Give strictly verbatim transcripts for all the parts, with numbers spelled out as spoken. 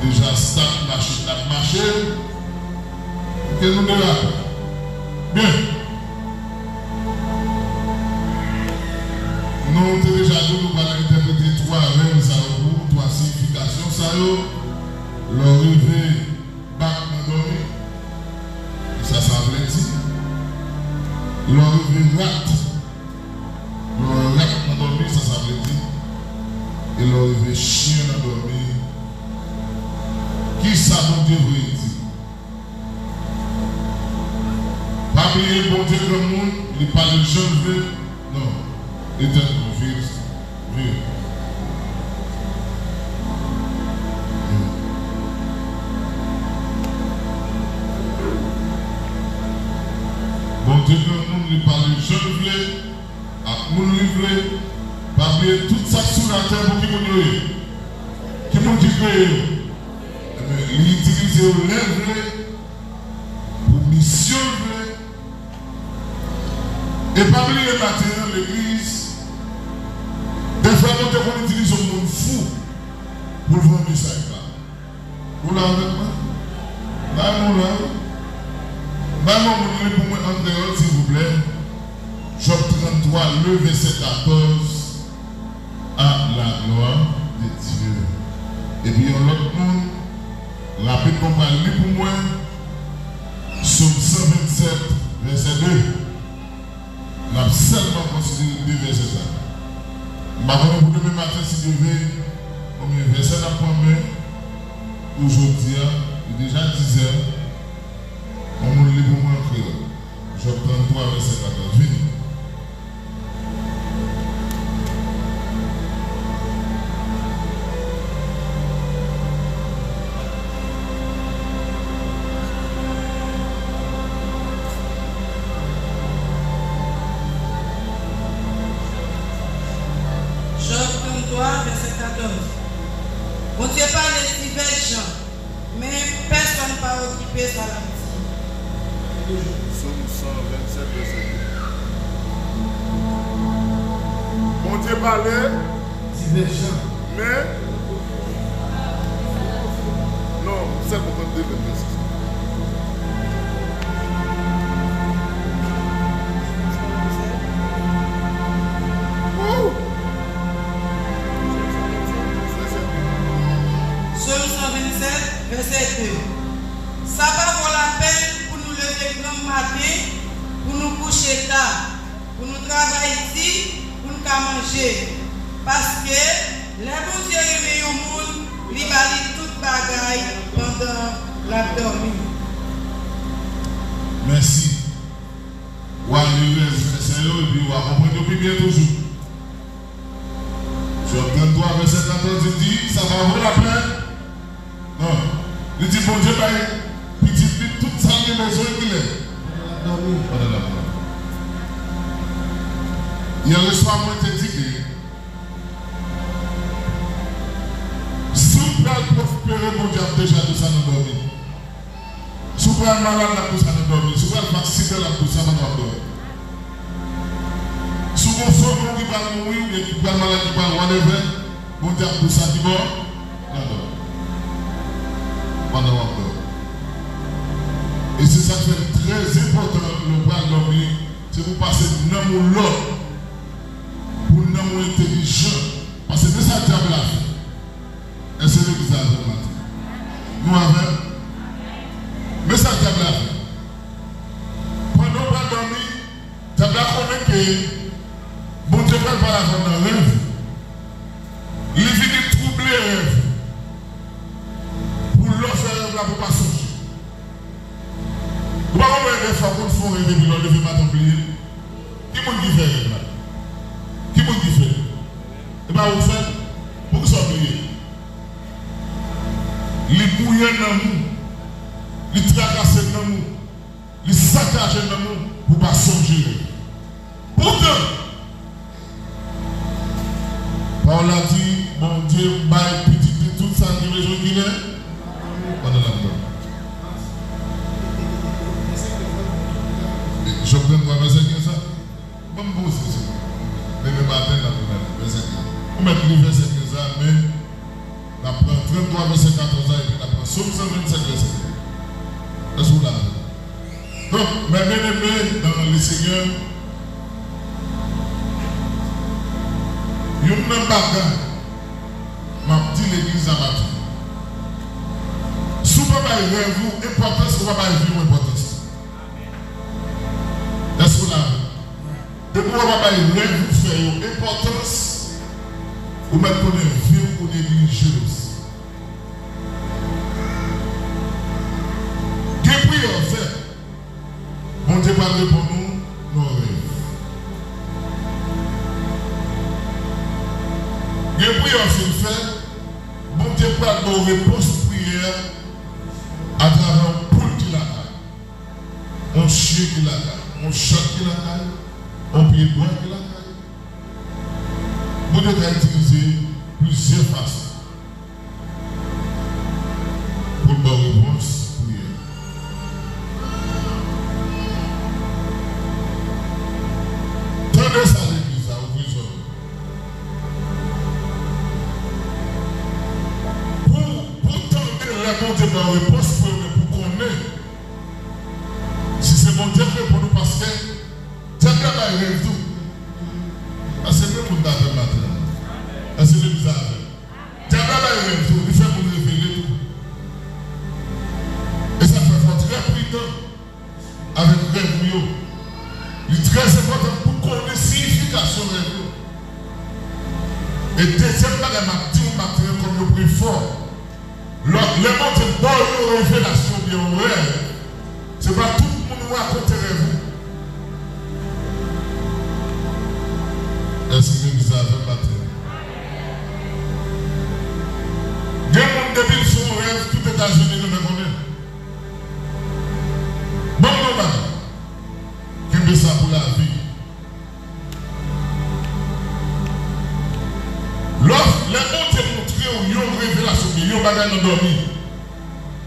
Deja stat mache n ap mache. Ke nou derape. Byen. Nou te deja di w nou pral entèprete twa rèv sa yo pou ou, twa siyifikasyon sa yo. Lè w rive bak nan dòmi, kisa sa vle di? Lè w rive rat, lè w rat nan dòmi, sa sa vle di? E lè w rive chen nan dòmi, kisa Bondye voye di? Pa bliye, Bondye granmoun, li pale jan l vle. Non, etèn non, vire, vire. Bondye granmoun, li pale jan l vle, ak moun li vle. Pa bliye, tout sa k sou latè, pou ki moun yo ye? Ki moun ki kreye yo? Ebyen, li itilize yo lè l vle, pou misyon l vle. E pa bliye maten an, legliz, dèfwa Bondye konn itilize yon moun fou pou l voye mesaj la. Ou la avèk mwen? Bay mwen la, wi. Bay mwen moun li pou mwen an kreyòl, silvouplè. Jòb tranntwa, le vèsè katòz. À la gloire de Dieu. Epi yon lòt moun, rapidman pral li pou mwen, Sòm san vennsèt, vèsè de. N ap sèlman konsidere de vèsè sa yo. M pa konnen pou demen maten, si Dye vle, konbyen vèsè n ap pran, men pou jodi a, li deja dizè. Yon moun li pou mwen an kreyòl. Jòb tranntwa, vèsè katòz. Vini. Jòb tranntwa, vèsè katòz. Bondye pale divès jan, men pèsonn pa okipe sa l ap di. Sòm san vennsèt, vèsè de. Bondye pale divès jan, men, non, sèlman trannde vèsè sa. Woo! Sòm san vennsèt, vèsè de. Sa pa vo lapèn pou nou leve granmmaten, pou nou kouche ta, pou nou travay di, pou n ka manje. Paske, lè Bondye renmen yon moun, li ba li tout bagay pandan l ap dòmi. Mèsi. W a li rès vèsè yo, epi w a konprann yo pi byen toujou. Jòb tranntwa, vèsè katòz, li di, sa pa vo lapèn. Non. Li di, Bondye bay pitit li tout sa l gen bezwen kilè? Pandan l ap dòmi. Yèreswa, mwen te di ke si w pral pwospere, Bondye ap deja di w sa nan dòmi. Si w pral malad, l ap di w sa nan dòmi. Si w pral fè aksidan, l ap di w sa pandan w ap dòmi. Si w gon fanmi w ki pral mouri oubyen ki pral malad, ki pral whatever, Bondye ap di w sa kibò? Nan dòmi. Pandan w ap dòmi. E se sa k fè l trè enpòtan lè w pral dòmi, se pou w pase nanm ou lòd, pou nanm ou entèlijan. Paske men sa dyab la fè. Èske legliz la avè m maten? Nou avè m? Men sa dyab la fè. Pandan w pral dòmi, dyab la konnen ke Bondye pral pale avè w nan rèv. Li vini twouble rèv. Pou lè w fè rèv la, pou w pa sonje. Ou pa konprann dèfwa w konn fè yon rèv epi lè w leve maten w bliye l? Ki moun ki fè rèv la? Ki moun ki fè l? E pa ou k fè l? Poukisa w bliye l? Li bouye nanm ou. Li trakase nanm ou. Li sakaje nanm ou pou w pa sonje rèv. Poutan, pawòl la di, Bondye bay pitit li tout sa l gen bezwen kilè? Pandan l ap dòmi. Jòb tranntwa, vèsè kenz la. Ban m poze sou li. Demen maten, n ap vin al li vèsè kenz la. Ou mèt li vèsè kenz la, men n ap pran tranntwa, vèsè katòz la, epi Sòm san vennsenk, vèsè. Èske w la? Donk, mes bien-aimés dans le Seigneur, youn nan bagay m ap di legliz la maten, si w pa bay rèv ou enpòtans, ou pa bay vi w enpòtans. Èske w la? Depi w pa bay rèv ou fè yo enpòtans, ou mèt konnen vi w ou neglije l osi. Gen priyè w fè, Bondye pral reponn ou nan rèv. Gen priyè w fin fè, Bondye pral ba w repons priyè a atravè yon poul ki lakay, yon chen ki lakay, yon chat ki lakay, yon pye bwa ki lakay. Bondye ka itilize plizyè fason pou l ba w repons priyè. Tande sa, legliz la, ouvri zòrèy. Pou, pou tande lè Bondye ba w repons priyè, men pou konnen si se Bondye k reponn ou, paske dyab la bay rèv tou. Èske menm moun ta avè m maten an? Èske legliz la avè m? Dyab la bay rèv tou, li fè moun revele tou. E sa fè fò w trè pridan avèk rèv ou yo. Li trè enpòtan pou konnen siyifikasyon rèv yo. E dezyèm bagay m ap di w maten an, kòm yo pre fò, lè, lè Bondye ba w yon revelasyon oubyen yon rèv, se pa tout moun ou rakonte rèv ou. Èske legliz la avè m maten an? Gen moun, depi l fè yon rèv, tout Etazini renmen konnen. Ban m yon bagay. Kenbe sa pou lavi. Lè, lè Bondye montre w yon revelasyon oubyen yon bagay nan dòmi,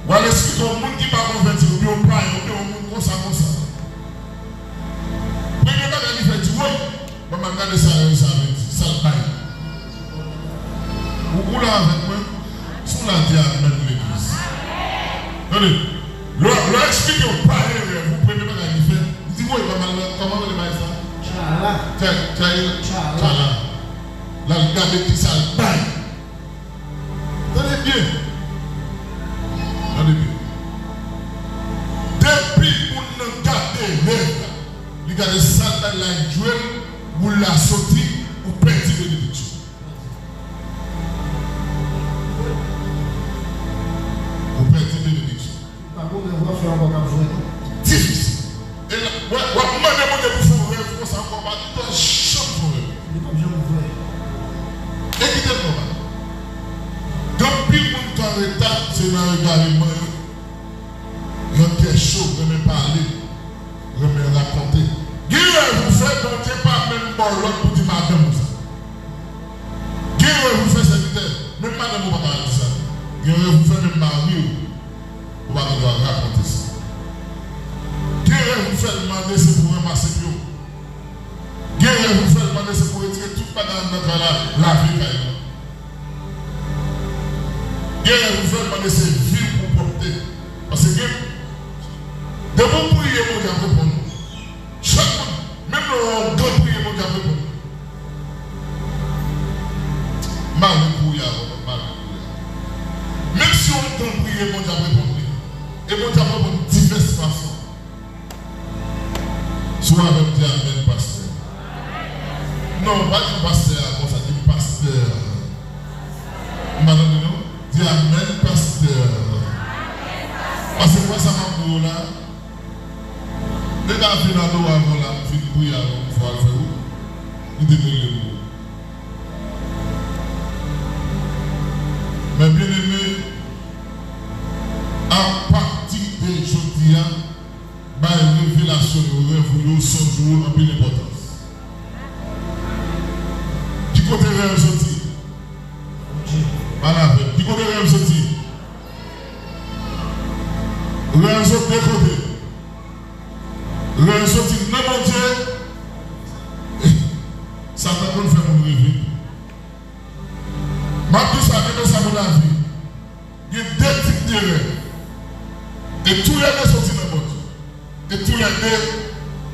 w al esplike yon moun ki pa konvèti, oubyen yon payen, oubyen yon moun konsa, konsa. Premye bagay li fè, di, "Woy, ban m al gade sa rèv sa vle di, sa l bay." Ou, ou la avèk mwen? Si w la, di amèn, legliz. Tande, lè, lè w esplike yon payen rèv ou, premye bagay li fè, li di, "Woy, ban m al nan, kòman rele bagay sa? Tchala. Tchala. Tchala. Tchala." L al gade ki sa l bay. Tande byen. Tande byen. Depi moun nan gade rèv la, li gade sa l bay la, l jwe l, boul la soti, ou pèdi benediksyon. Ou pèdi benediksyon. Pa gon rèv w ap fè ankò k ap jwe non. Difisil. E la, w ap, w ap mande Bondye pou fè yon rèv konsa ankò, pa gen dwa janm fè yon rèv. Li p ap janm vre. E kite l konsa. Gen anpil moun k an reta, se nan egareman yo. Nan kè cho, renmen pale, renmen rakonte. Gen rèv ou fè, Bondye pa menm ba w lòd pou di madanm ou sa. Gen rèv ou fè, sèvitè, menm madanm ou pa ka di sa. Gen rèv ou fè, menm mari w, ou pa gen dwa rakonte sa. Gen rèv ou fè, l mande se pou ranmase pye w. Gen rèv ou fè, l mande se pou retire tout bagay anndan kay la, lave kay la. Gen rèv ou fè, l mande se vi w pou w pwòpte. Paske gen, depi w priye, Bondye ap reponn ou. Chak moun, menm lè w yon gran priye, Bondye ap reponn ou. Male kouri avè w, male kouri avè w. Menm si w yon gran priye, Bondye ap reponn li. E Bondye ap reponn divès fason. Si w avè m, di amèn, pastè. Non, pa di pastè a konsa, di pastè. M pa tande non. Di amèn, pastè. Pastè, wè sa m ap di w la. Nèg la vin adore avan la, m fin priye avan m fò al fè wout. Li te rele m. Mes bien-aimés, apati de jodi a, bay revelasyon yo, rèv ou yo, sonj ou yo anpil enpòtans. Ki kote rèv soti? Pale avè m. Ki kote rèv soti? Rèv soti de kote. Rèv soti nan Bondye. Satan konn fè moun reve. M ap di sa, kenbe sa pou lavi. Gen de tip de rèv. E toulède soti nan Bondye. E toulède,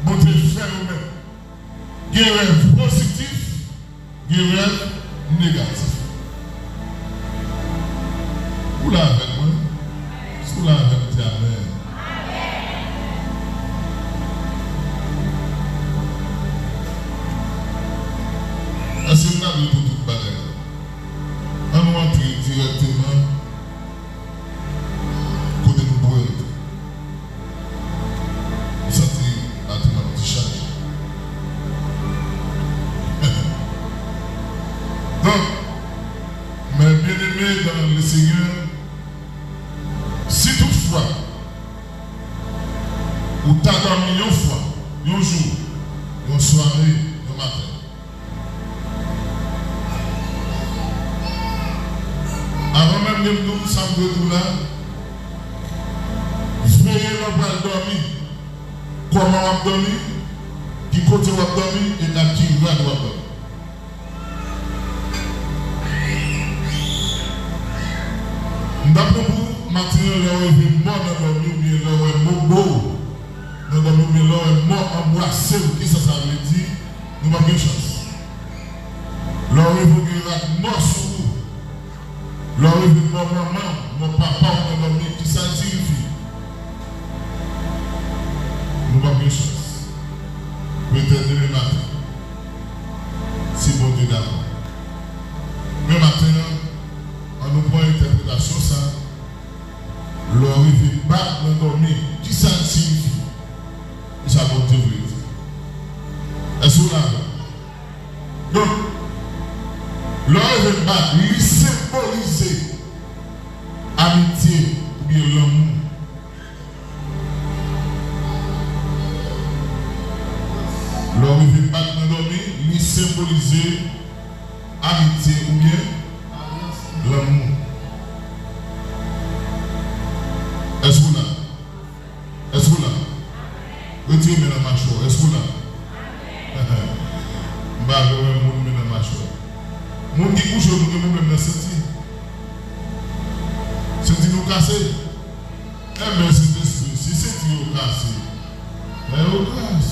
Bondye fè yo menm. Gen rèv pozitif, gen rèv negatif. Ou la avèk mwen? Si w la avèk mwen, di amèn. Èske m ta dwe pou tout bagay? An nou antre dirèkteman kote nou dwe rete. M santi atè m ap ti chaje. Donk, mes bien-aimés dans le Seigneur, si toutfwa ou ta dòmi yon fwa, yon jou, yon sware, yon maten, avan menm ke m di w sa m dwe di w la, veye lè w pral dòmi, kòman w ap dòmi, ki kote w ap dòmi, e nan ki rad w ap dòmi. M t ap pran pou maten an, lè w reve mò nan dòmi, oubyen lè w wè mò bo nan dòmi, oubyen lè w wè mò anbrase w, kisa sa vle di? Nou p ap gen chans. Lè w reve w gen rad mò sou ou, lè w reve mò manman w, mò papa w nan dòmi, kisa l siyifi? Nou p ap gen chans. Petèt demen maten, si Bondye dakò. Men maten an, an nou pran entèpretasyon sa a. Lè w rive bat nan dòmi, kisa l siyifi? Kisa Bondye vle di? Èske w la avè m? Donk, lè w rive bat, li senbolize amitye oubyen lanmou. Lè w rive bat nan dòmi, li senbolize amitye oubyen lanmou. Èske w la? Èske w la? Retire men nan machwè w. Èske w la? M pa vle wè moun men nan machwè. Moun ki kouche, nou gen pwoblèm nan senti. Senti nou kase. Enben, Sentespri, si senti yo kase, fè yo gras.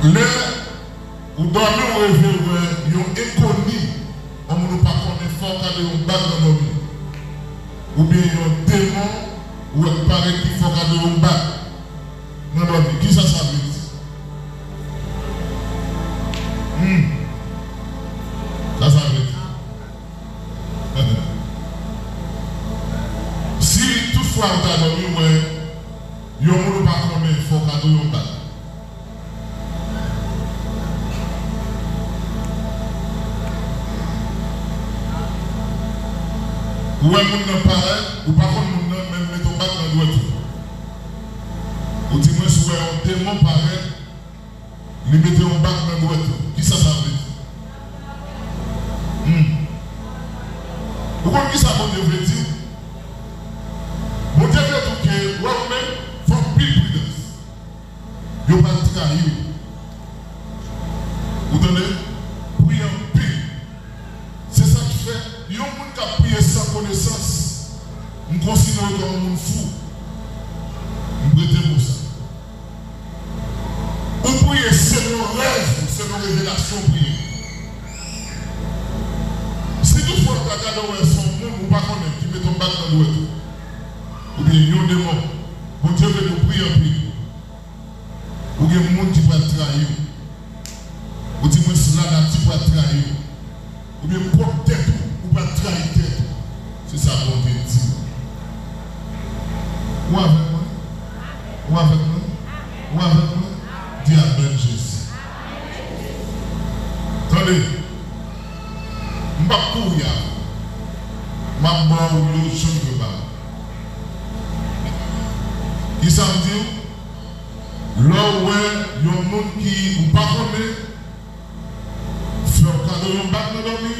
Lè ou dòmi, ou reve wè yon enkoni, yon moun ou pa konnen, fè w gade yon bag nan dòmi. Oubyen yon demon ou wè k parèt ki fè w gade yon bag nan dòmi. Kisa sa vle di? Hmm. Sa sa vle di? Si toutfwa ou ta dòmi, ou wè yon moun ou pa konnen fè w kado yon bag. Ou wè moun nan parèt, ou pa konn moun nan, men l mete yon bag nan dwèt ou. Ou di mwen si w wè yon demon parèt, li mete yon bag nan dwèt ou. Kisa sa vle di? Hmm. Ou konn kisa Bondye vle di w? Bondye vle di w ke wè ou menm, fè anpil pridans. Yo pral trayi w. Ou tande? Priye anpil. Se sa k fè, yon moun k ap priye san konesans, m konsidere w kòm yon moun fou. M prete mo sa. Ou priye selon rèv ou, selon revelasyon w priye. Si toutfwa w ta gade w wè se yon moun ou pa konnen ki mete yon bag nan dwèt ou, oubyen yon demon, Bondye vle nou priye anpil. Ou gen moun ki pral trayi w. Ou di mwen si lanati pral trayi w. Oubyen pwòp tèt ou, ou pral trayi tèt ou. Se sa Bondye di. Ou avèk mwen? Ou avèk mwen? Ou avèk mwen? Di amèn, Jezi. Tande, m p ap kouri avè w. M ap ba w yo jan yo ba w. Kisa m di w? Lè w wè yon moun ki ou pa konnen fè w kado yon bag nan dòmi,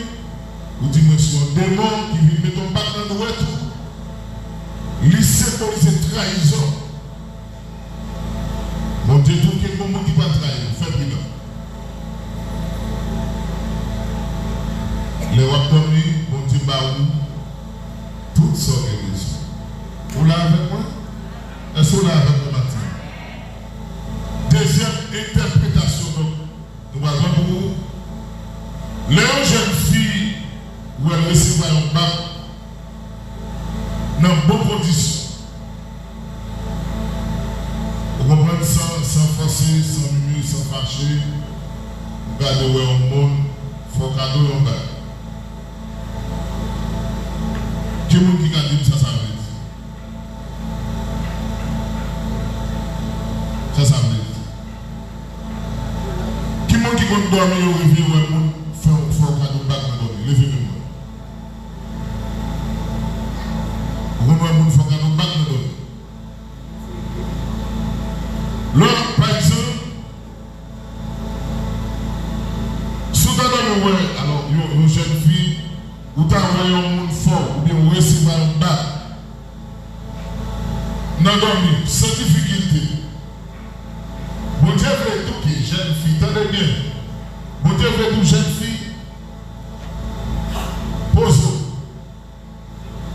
ou di mwen se yon demon ki vin mete yon bag nan dwèt ou, li senbolize trayizon. Bondye di w ke gen yon moun ki pral trayi w, fè pridan. Dòmi, Bondye ba ou tout sa w gen bezwen. Ou la avèk mwen? Èske w la avèk mwen maten? Dezyèm entèpretasyon, donk, nou pral pran pou ou. Lè yon jèn fi wè l resevwa yon bak nan bon kondisyon, ou konprann, san, san fòse, san mimi, san fache, ou gade w wè yon moun fè w kado yon bak. Ki moun ki ka di m sa sa vle di? Sa sa vle di? Ki moun ki konn dòmi, yo reve wè moun fè, fè w kado bak nan dòmi? Leve men w. Ou konn wè moun fè w kado bak nan dòmi? Lè, pa egzanp, si w ta dòmi, w wè, alò, yon, yon jèn fi, ou ta wè yon moun fè w, oubyen w resevwa yon bak nan dòmi, san difikilte. Bondye vle di w ke jèn fi, tande byen. Bondye vle di w jèn fi, poze w.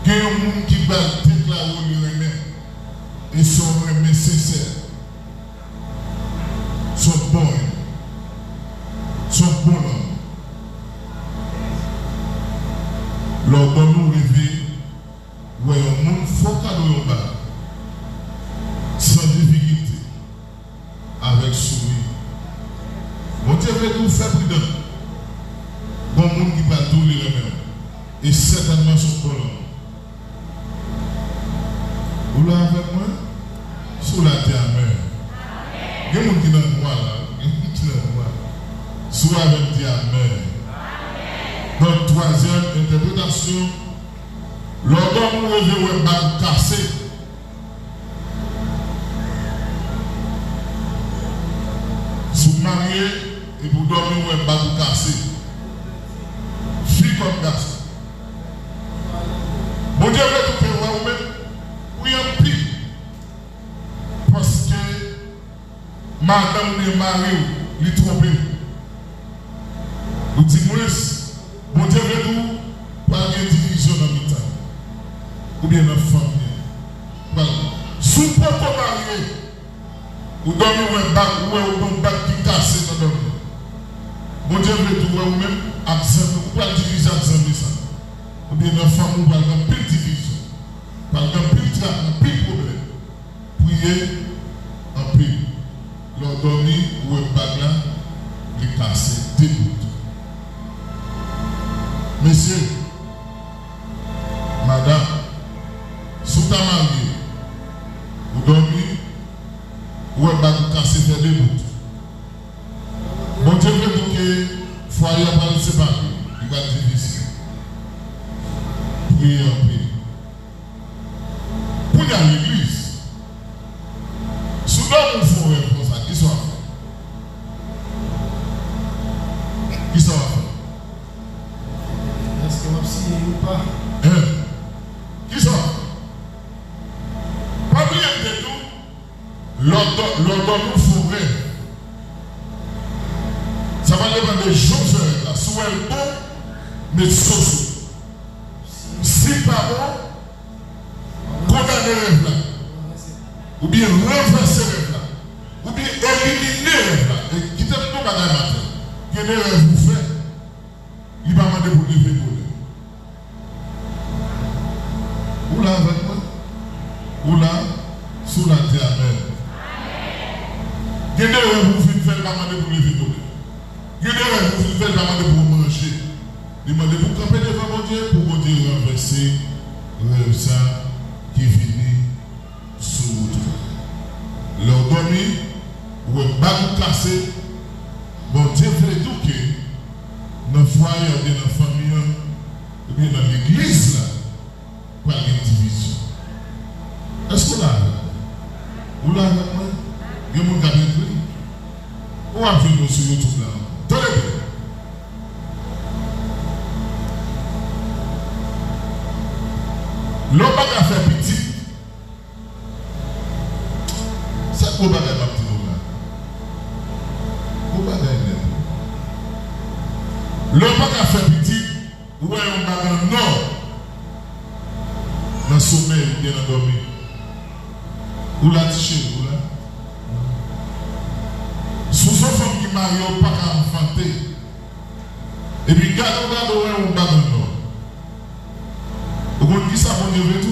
Gen yon moun ki pral deklare w li renmen. E se yon renmen sensè. Se yon bon renmen. Se yon bon lanmou. Lè w dòmi, w reve, w wè yon moun fè w kado yon bak san difikilte, avèk souri. Bondye vle di w fè pridan. Gon moun ki pral di w li renmen w. E sètènman, se yon bon lanmou. Ou la avèk mwen? Si w la, di amèn. Gen moun ki nan nwa la. Gen moun ki nan nwa. Si w avè m, di amèn. Donk, twazyèm entèpretasyon, lè w dòmi, w reve w wè bak ou kase. Si w marye, epi w dòmi, w wè bak ou kase. Fi kòm gason. Bondye vle di w ke wè ou menm, ou anpil. Paske madanm oubyen mari w, li twonpe w. Ou di mwens, Bondye vle di w pral gen divizyon nan mitan w, oubyen nan fanmi an. Pral, si w poko marye, ou dòmi, ou wè bak, ou wè yon bon bak ki kase nan dòmi. Bondye vle di w wè ou menm ak zanmi, ou pral divize ak zanmi sa. Oubyen nan fanmi w pral gen anpil divizyon. Pral gen anpil traka, anpil pwoblèm. Priye anpil. Lè w dòmi, ou wè bag la, li kase de bout. Mesye, madanm, si w ta marye, ou dòmi, ou wè bag ou kase fè de bout. Bondye vle di w ke fwaye a pral separe, li pral divize. Priye anpil. Kounye a legliz, si w dòmi w fè yon rèv konsa, kisa w ap fè? Kisa w ap fè? Èske w ap siyen ou pa? Hein? Kisa w ap fè? Pa bliye m te di w, lè w dò-, lè w dòmi w fè yon rèv, sa va depann de jan w fè rèv la. Si w wè l bon, met so sou li. Si l pa bon, kondane rèv la, oubyen ranvèse rèv la, oubyen elimine rèv la. E kite m di w yon bagay maten, gen de rèv ou fè, li pa mande pou w leve kole. Ou la avèk mwen? Ou la? Si w la, di amèn. Gen de rèv ou fin fè, li pa mande pou w leve kole. Gen de rèv ou fin fè, li pa mande pou w manje. Li mande pou w kanpe devan Bondye, pou Bondye ranvèse rèv sa ki vini sou wout ou. Lè w dòmi, ou wè bag ou kase, Bondye vle di w ke nan fwaye a, oubyen nan fanmi an, oubyen nan legliz la, pral gen divizyon. Èske w la avèk mwen? Ou la avèk mwen? Gen moun k ap ekri? Ou ap jwenn yo sou YouTube la ankò. Tande byen. Lè w pa ka fè pitit, se gwo bagay m ap di nou la. Gwo bagay nèt. Lè w pa ka fè pitit, Ou wè yon bag an nò nan somèy oubyen nan dòmi. Ou la, ti cheri, ou la? Si w se yon fanm ki marye, ou pa ka anfante. Epi gade w, gade w wè yon bag an nò. Ou konn ki sa Bondye vle di w?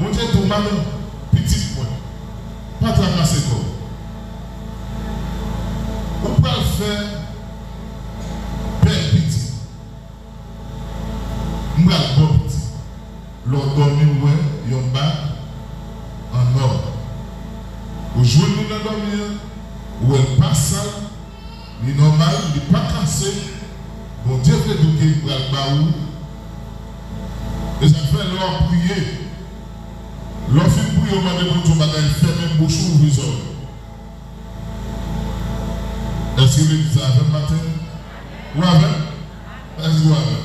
Bondye di w, madanm, pitit mwen, pa trakase kò w. Ou pral fè bèl pitit. M pral ba w pitit. Lè w dòmi, w wè yon bag an nò. Ou jwenn li nan dòmi an, ou wè l pa sal, li nòmal, li pa kase. Bondye vle di w ke m pral ba ou. E sa k fè lè w ap priye, lè w fin priye, w mande Bondye yon bagay, fèmen bouch ou, ouvri zòrèy. Èske legliz la avè m maten? Ou avè m? Èske ou avè m?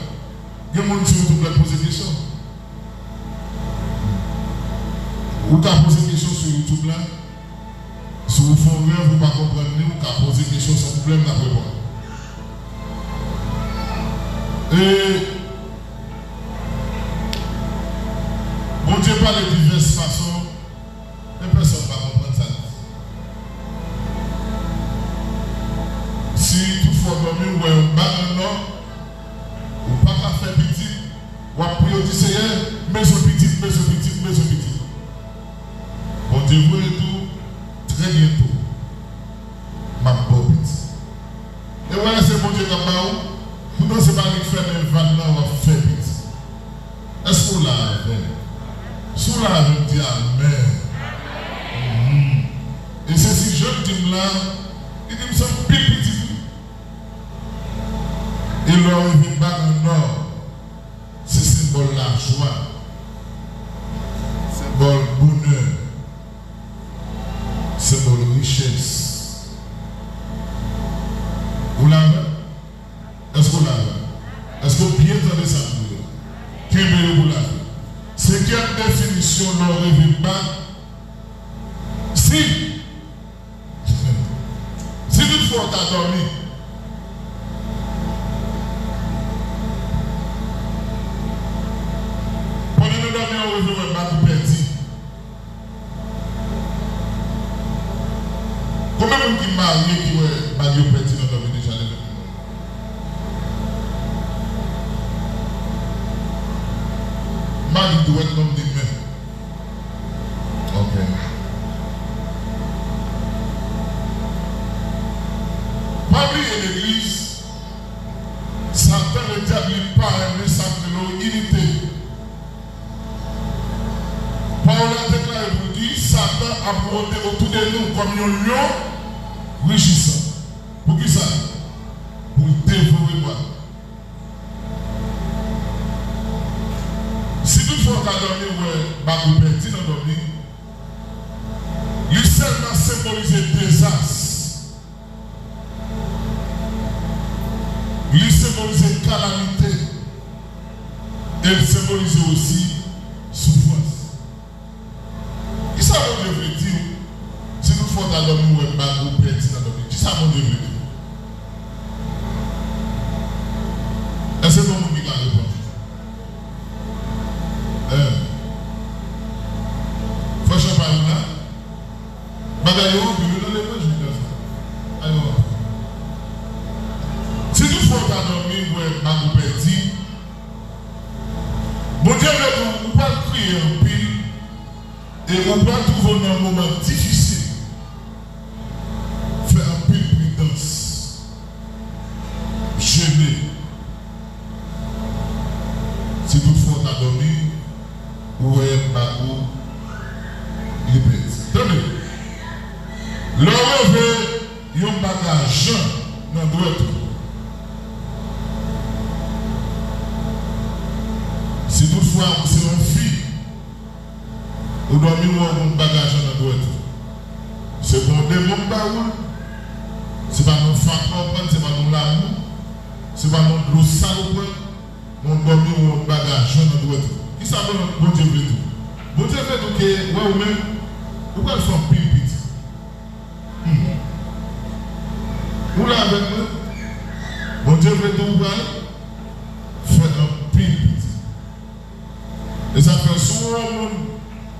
Gen moun sou YouTube la k poze kesyon. Ou ka poze kesyon sou YouTube la. Si w fè yon rèv, ou pa konprann li, ou ka poze kesyon san pwoblèm, n ap reponn. E Bondye pale divès fason, men pèsonn pa konprann sa l di. Si toutfwa w dòmi, ou wè yon bag an nò, ou pa ka fè pitit, w ap priye, w di, Seyè, m bezwen pitit, m bezwen pitit, m bezwen pitit. Bondye voye di w, trè byento, m ap ba w pitit. E w wè, se Bondye k ap ba ou. Poutan se pa li k fèmen vàn nan, w ap fè pitit. Èske w la avè m? Si w la avè m, di amèn. Mhm. E se si jan l di m la, li di m se anpil pitit, wi. E lè w rive bag an nò, se senbòl lajwa, senbòl bonè, senbòl richès. Ou la avè m? Èske w la avè m? Èske w byen tande sa m di yo? Kenbe yo pou lavi. Senkyèm definisyon, lè w reve bag, si Si toutfwa w ta dòmi, pandan nan dòmi an, w reve wè bag ou pèdi. Konbyen moun ki marye ki wè bag yo pèdi nan dòmi deja, leve men w? M pa di dwèt non, m di men. Ok. Pa bliye legliz, Satan, ledyab, li pa renmen sa k rele w inite. Pawòl la deklare pou l di, Satan ap wote otou de nou kòm yon lyon rijisan. Poukisa? Pou l devore mwen. Si toutfwa w ta dòmi, w wè bag ou pèdi nan dòmi, li sèlman senbolize dezas. Li senbolize kalamite. E l senbolize osi soufrans. Kisa Bondye vle di w si toutfwa w ta dòmi, w wè bag ou pèdi nan dòmi? Kisa Bondye vle di w? Èske gen moun ki ka reponn? Hein? Frè Chanpay, ou la? Bagay yo anpil wi nan levanjil, gason. Ayo. Si toutfwa w ta dòmi, w wè bag ou pèdi, Bondye vle di w, ou pral kriye anpil e ou pral twouve w nan moman difisil. Fè anpil pridans. Jene. Si toutfwa w ta dòmi, ou wè bag ou li pèdi. Tande. Lè w reve yon bag ajan nan dwèt ou. Si toutfwa ou se yon fi, ou dòmi, ou wè yon bag ajan nan dwèt ou. Se pa yon demon k ba ou l. Se pa nan fatra w pran l, se pa nan lamou. Se pa nan dlo sal ou pran l. Men w dòmi, ou wè yon bag ajan nan dwèt ou. Kisa Bon-, Bondye vle di w? Bondye vle di w ke, wè ou menm, ou pral fè anpil pitit. Hmm. Ou la avèk mwen? Bondye vle di w pral fè E sa fè si w wè yon moun,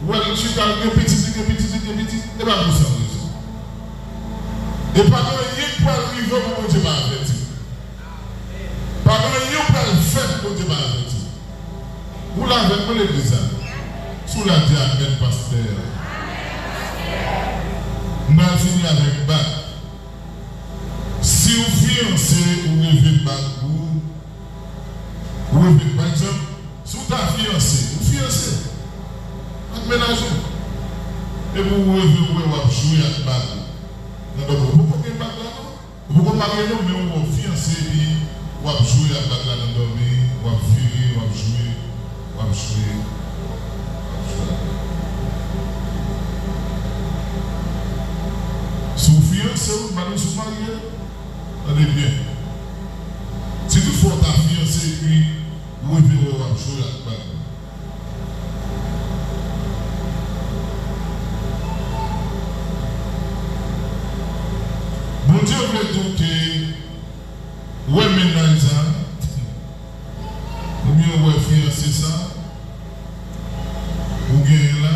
w wè l chita, l gen pitit, li gen pitit, li gen pitit, e pa pou san rezon. E pa gen anyen k pral rive w pou Bondye pa avèti w. Pa gen anyen w pral fè pou Bondye pa avèti w. Ou la avèk mwen legliz la? Si w la, di amèn, pastè. M pral fini avèk bag. Si w fiyanse, ou reve bag ou, ou reve, pa egzanp, si w ta fiyanse, ou fiyanse ak mennaj ou, epi w reve w wè w ap jwe ak bag ou nan dòmi, ou poko gen bag la non. Ou poko marye non, men ou wè w fiyanse epi w ap jwe ak bag la nan dòmi, w ap vire, w ap jwe, w ap jwe, w ap jwe avè l. Si w fiyanse, ou, m pa di w si w marye, tande byen. Si toutfwa w ta fiyanse epi ou reve wè w ap jwe ak bag la. Bondye vle di w ke w wè mennaj sa, oubyen w wè fiyanse sa, ou genyen la,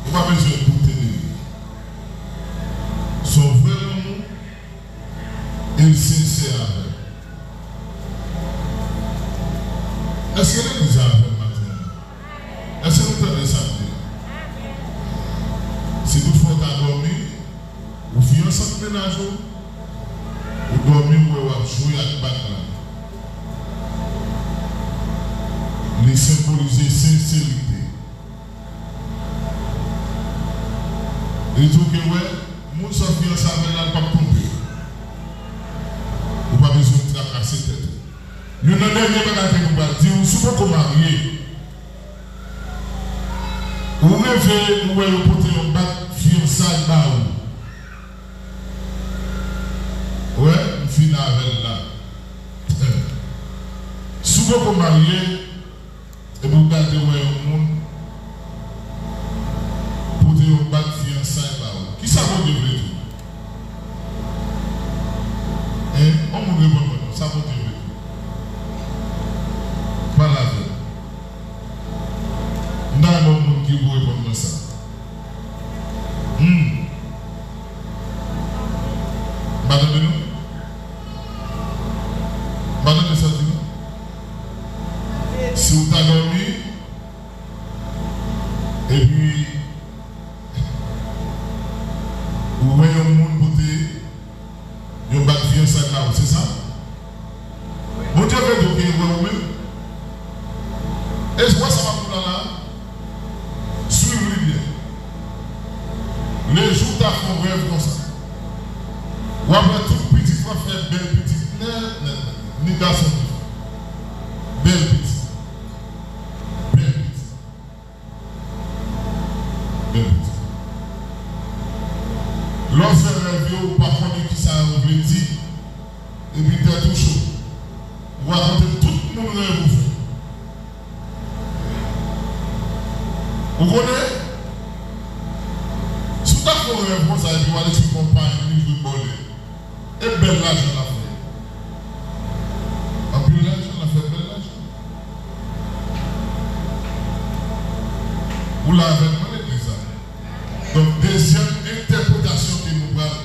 ou pa bezwen doute de li. Se yon vrè lanmou, e l sensè avè w. Èske legliz la avè m maten an? Èske nou tande sa m di la? Si toutfwa w ta dòmi, ou fiyanse ak mennaj ou, ou dòmi, ou wè w ap jwe ak bag la. Li senbolize senserite. Li di w ke, wè, moun sa w fiyanse avè l la, l p ap twonpe w. Ou pa bezwen trakase tèt ou. Youn nan dènye bagay ke nou pral di w, si w poko marye, ou reve ou wè yo pote yon bag fiyansay ba ou. Wè, m fin avè l la. Si w poko marye, epi w gade wè yon moun pote yon bag fiyansay ba ou. Kisa Bondye vle di w? Hein? Yon moun reponn mwen non, sa Bondye vle di w? Pale avè m. M ta renmen yon moun ki pou reponn mwen sa. Hmm. M pa tande non. M pa tande sa w di non. Si w ta dòmi, epi ou wè yon moun pote yon bag fiyansay ba ou, se sa? Bondye vle di w ke wè ou menm. E w wè sa m ap di w la la? Swiv li byen. Le jou w ta fè yon rèv konsa, w ap wè tout pitit w ap fè bèl pitit nèt, nèt, nèt. Ni gason ni fi. Bèl pitit. Bèl pitit. Bèl pitit. Lè w fè rèv yo, ou pa konnen kisa yo vle di. Epi tèt ou cho. Ou rakonte tout moun rèv ou fè. Ou konnen, si w ta fè yon rèv konsa epi w al eksplike yon parenn li jwe bòlè, e bèl lajan l ap fè. Anpil lajan, l ap fè bèl lajan. Ou la avèk mwen legliz la? Donk, dezyèm entèpretasyon ke nou pral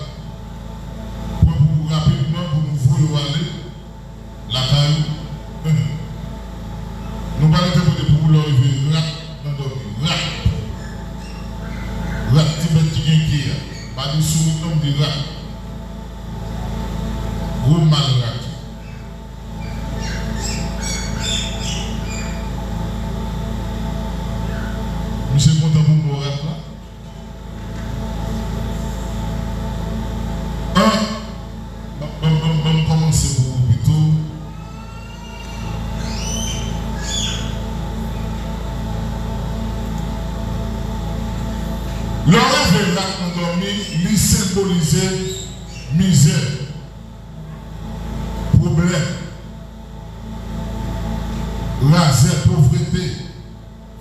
pran pou rapidman pou nou voye w ale lakay ou. Nou pral entèprete pou ou lè w rive rat nan dòmi. Rat. Rat, ti bèt ki gen ke a. Pa di sourit non, m di rat. Gwo mal rat. Misye kontan pou mo rat la. An, ban, ban, ban, ban m kòmanse pou ou pito. Lè w reve rat nan dòmi, li senbolize mizè, pwoblèm, razè, povrete.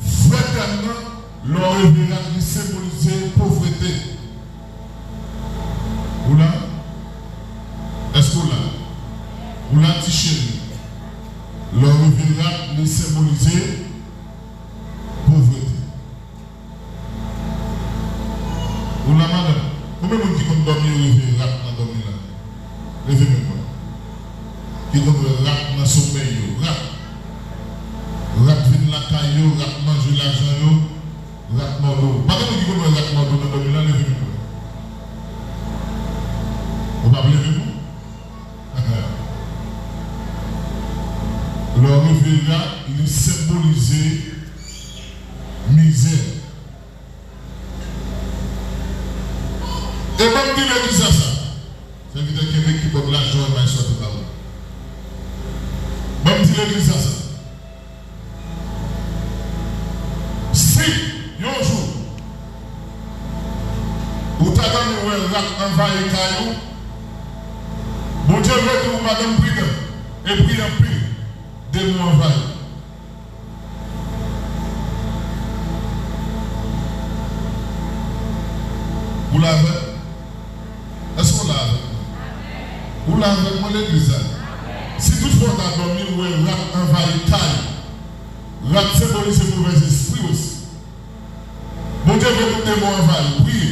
Vrè tèm nan, lè w reve rat, li senbolize povrete. Ou la? Èske w la? Ou la, ti cheri? Lè w reve rat, li senbolize Ki konn wè rat nan somèy yo. Rat. Rat vin lakay yo, rat manje lajan yo, rat mòde w. Pa gen moun ki konn wè rat mòde w nan dòmi la, leve men w. Ou p ap leve non. Lè w rive la, li senbolize mizè. E ban m di legliz la sa. Sèvitè kenbe kibòd la, Joël, m al sòti ba ou. Ban m di legliz la sa. Si, yon jou, ou ta dòmi wè rat anvayi kay ou, Bondye vle di w, madanm, pridan e priye anpil, demon anvayi. Ou la avè m? Èske w la avèk mwen? Ou la avèk mwen, legliz la? Si toutfwa w ta dòmi, w wè rat anvayi kay ou, rat senbolize movèzespri osi. Bondye vle tout demon anvayi w, priye.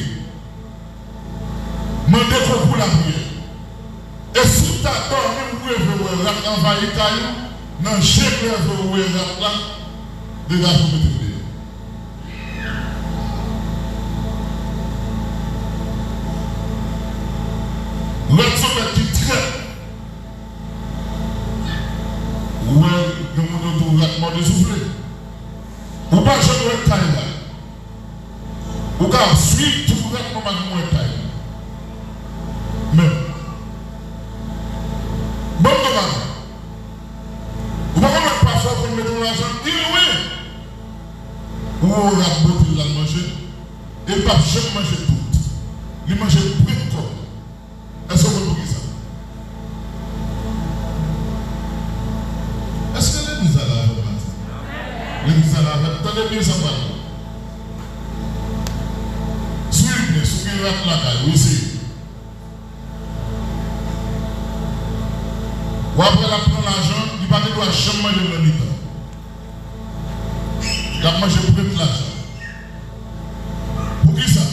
Mande konkou lapriyè. E si w ta dòmi, w reve w wè rat anvayi kay ou, nan je klè w wè rat la, degaje w mete l deyò. Rat se yon bèt ki trèt. Ou wè, gen moun yo di w rat mòde soufle. Ou pa janm wè kay la. Ou ka swiv tou rat mòde mwen kay. Men, bon, bon, bon. Ou pa konn wè pafwa w konn mete yon lajan anpil lwen. Ou wè yon rat bote l al manje. E l p ap janm manje tout. Li manje premye kòb. Èske w konn poukisa? Èske legliz la la avè m maten? Legliz la la avè m. Tande byen sa m pral di. Swiv byen, si w gen rat lakay ou, eseye. W ap wè l ap pran lajan, li pa gen dwa janm manje l nan mitan. L ap manje premye lajan. Poukisa?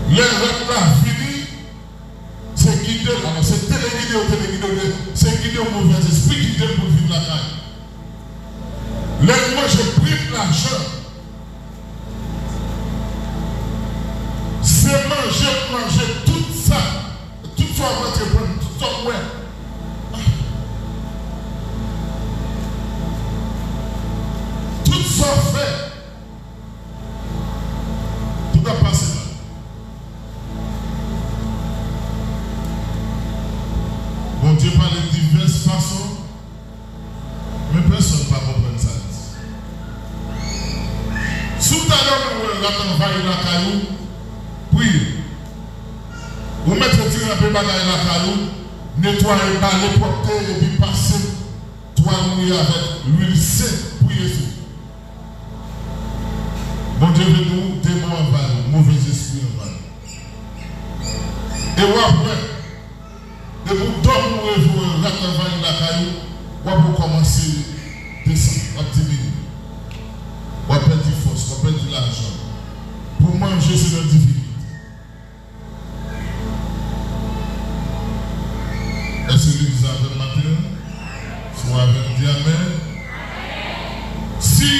Lè rat la vini, se gide l, alò se telegide yo, telegide yo, se gide yo, movèzespri gide l pou l vin lakay. Lè l manje premye lajan, se manje l manje tout sa, tout sa w ap antreprann, tout sa w wè. Tout sa w fè. Tout ap pase mal. Bondye pale divès fason, men pèsonn pa konprann sa l di. Si w ta dòmi, w wè rat anvayi lakay ou, priye. Ou mete ti ranpe bagay lakay ou, netwaye, bale, pwòpte, epi pase twal mouye avèk lwil sen, priye sou li. Bondye vle di w, demon anvayi w, movèzespri anvayi w. E w ap wè, depi w dòmi, w reve w wè rat anvayi lakay ou, w ap wè w kòmanse desann, w ap diminye. W ap pèdi fòs, w ap pèdi lajan. Pou manje, se nan difikilte. Èske legliz la avè m maten an? Si w avè m, di amèn. Si,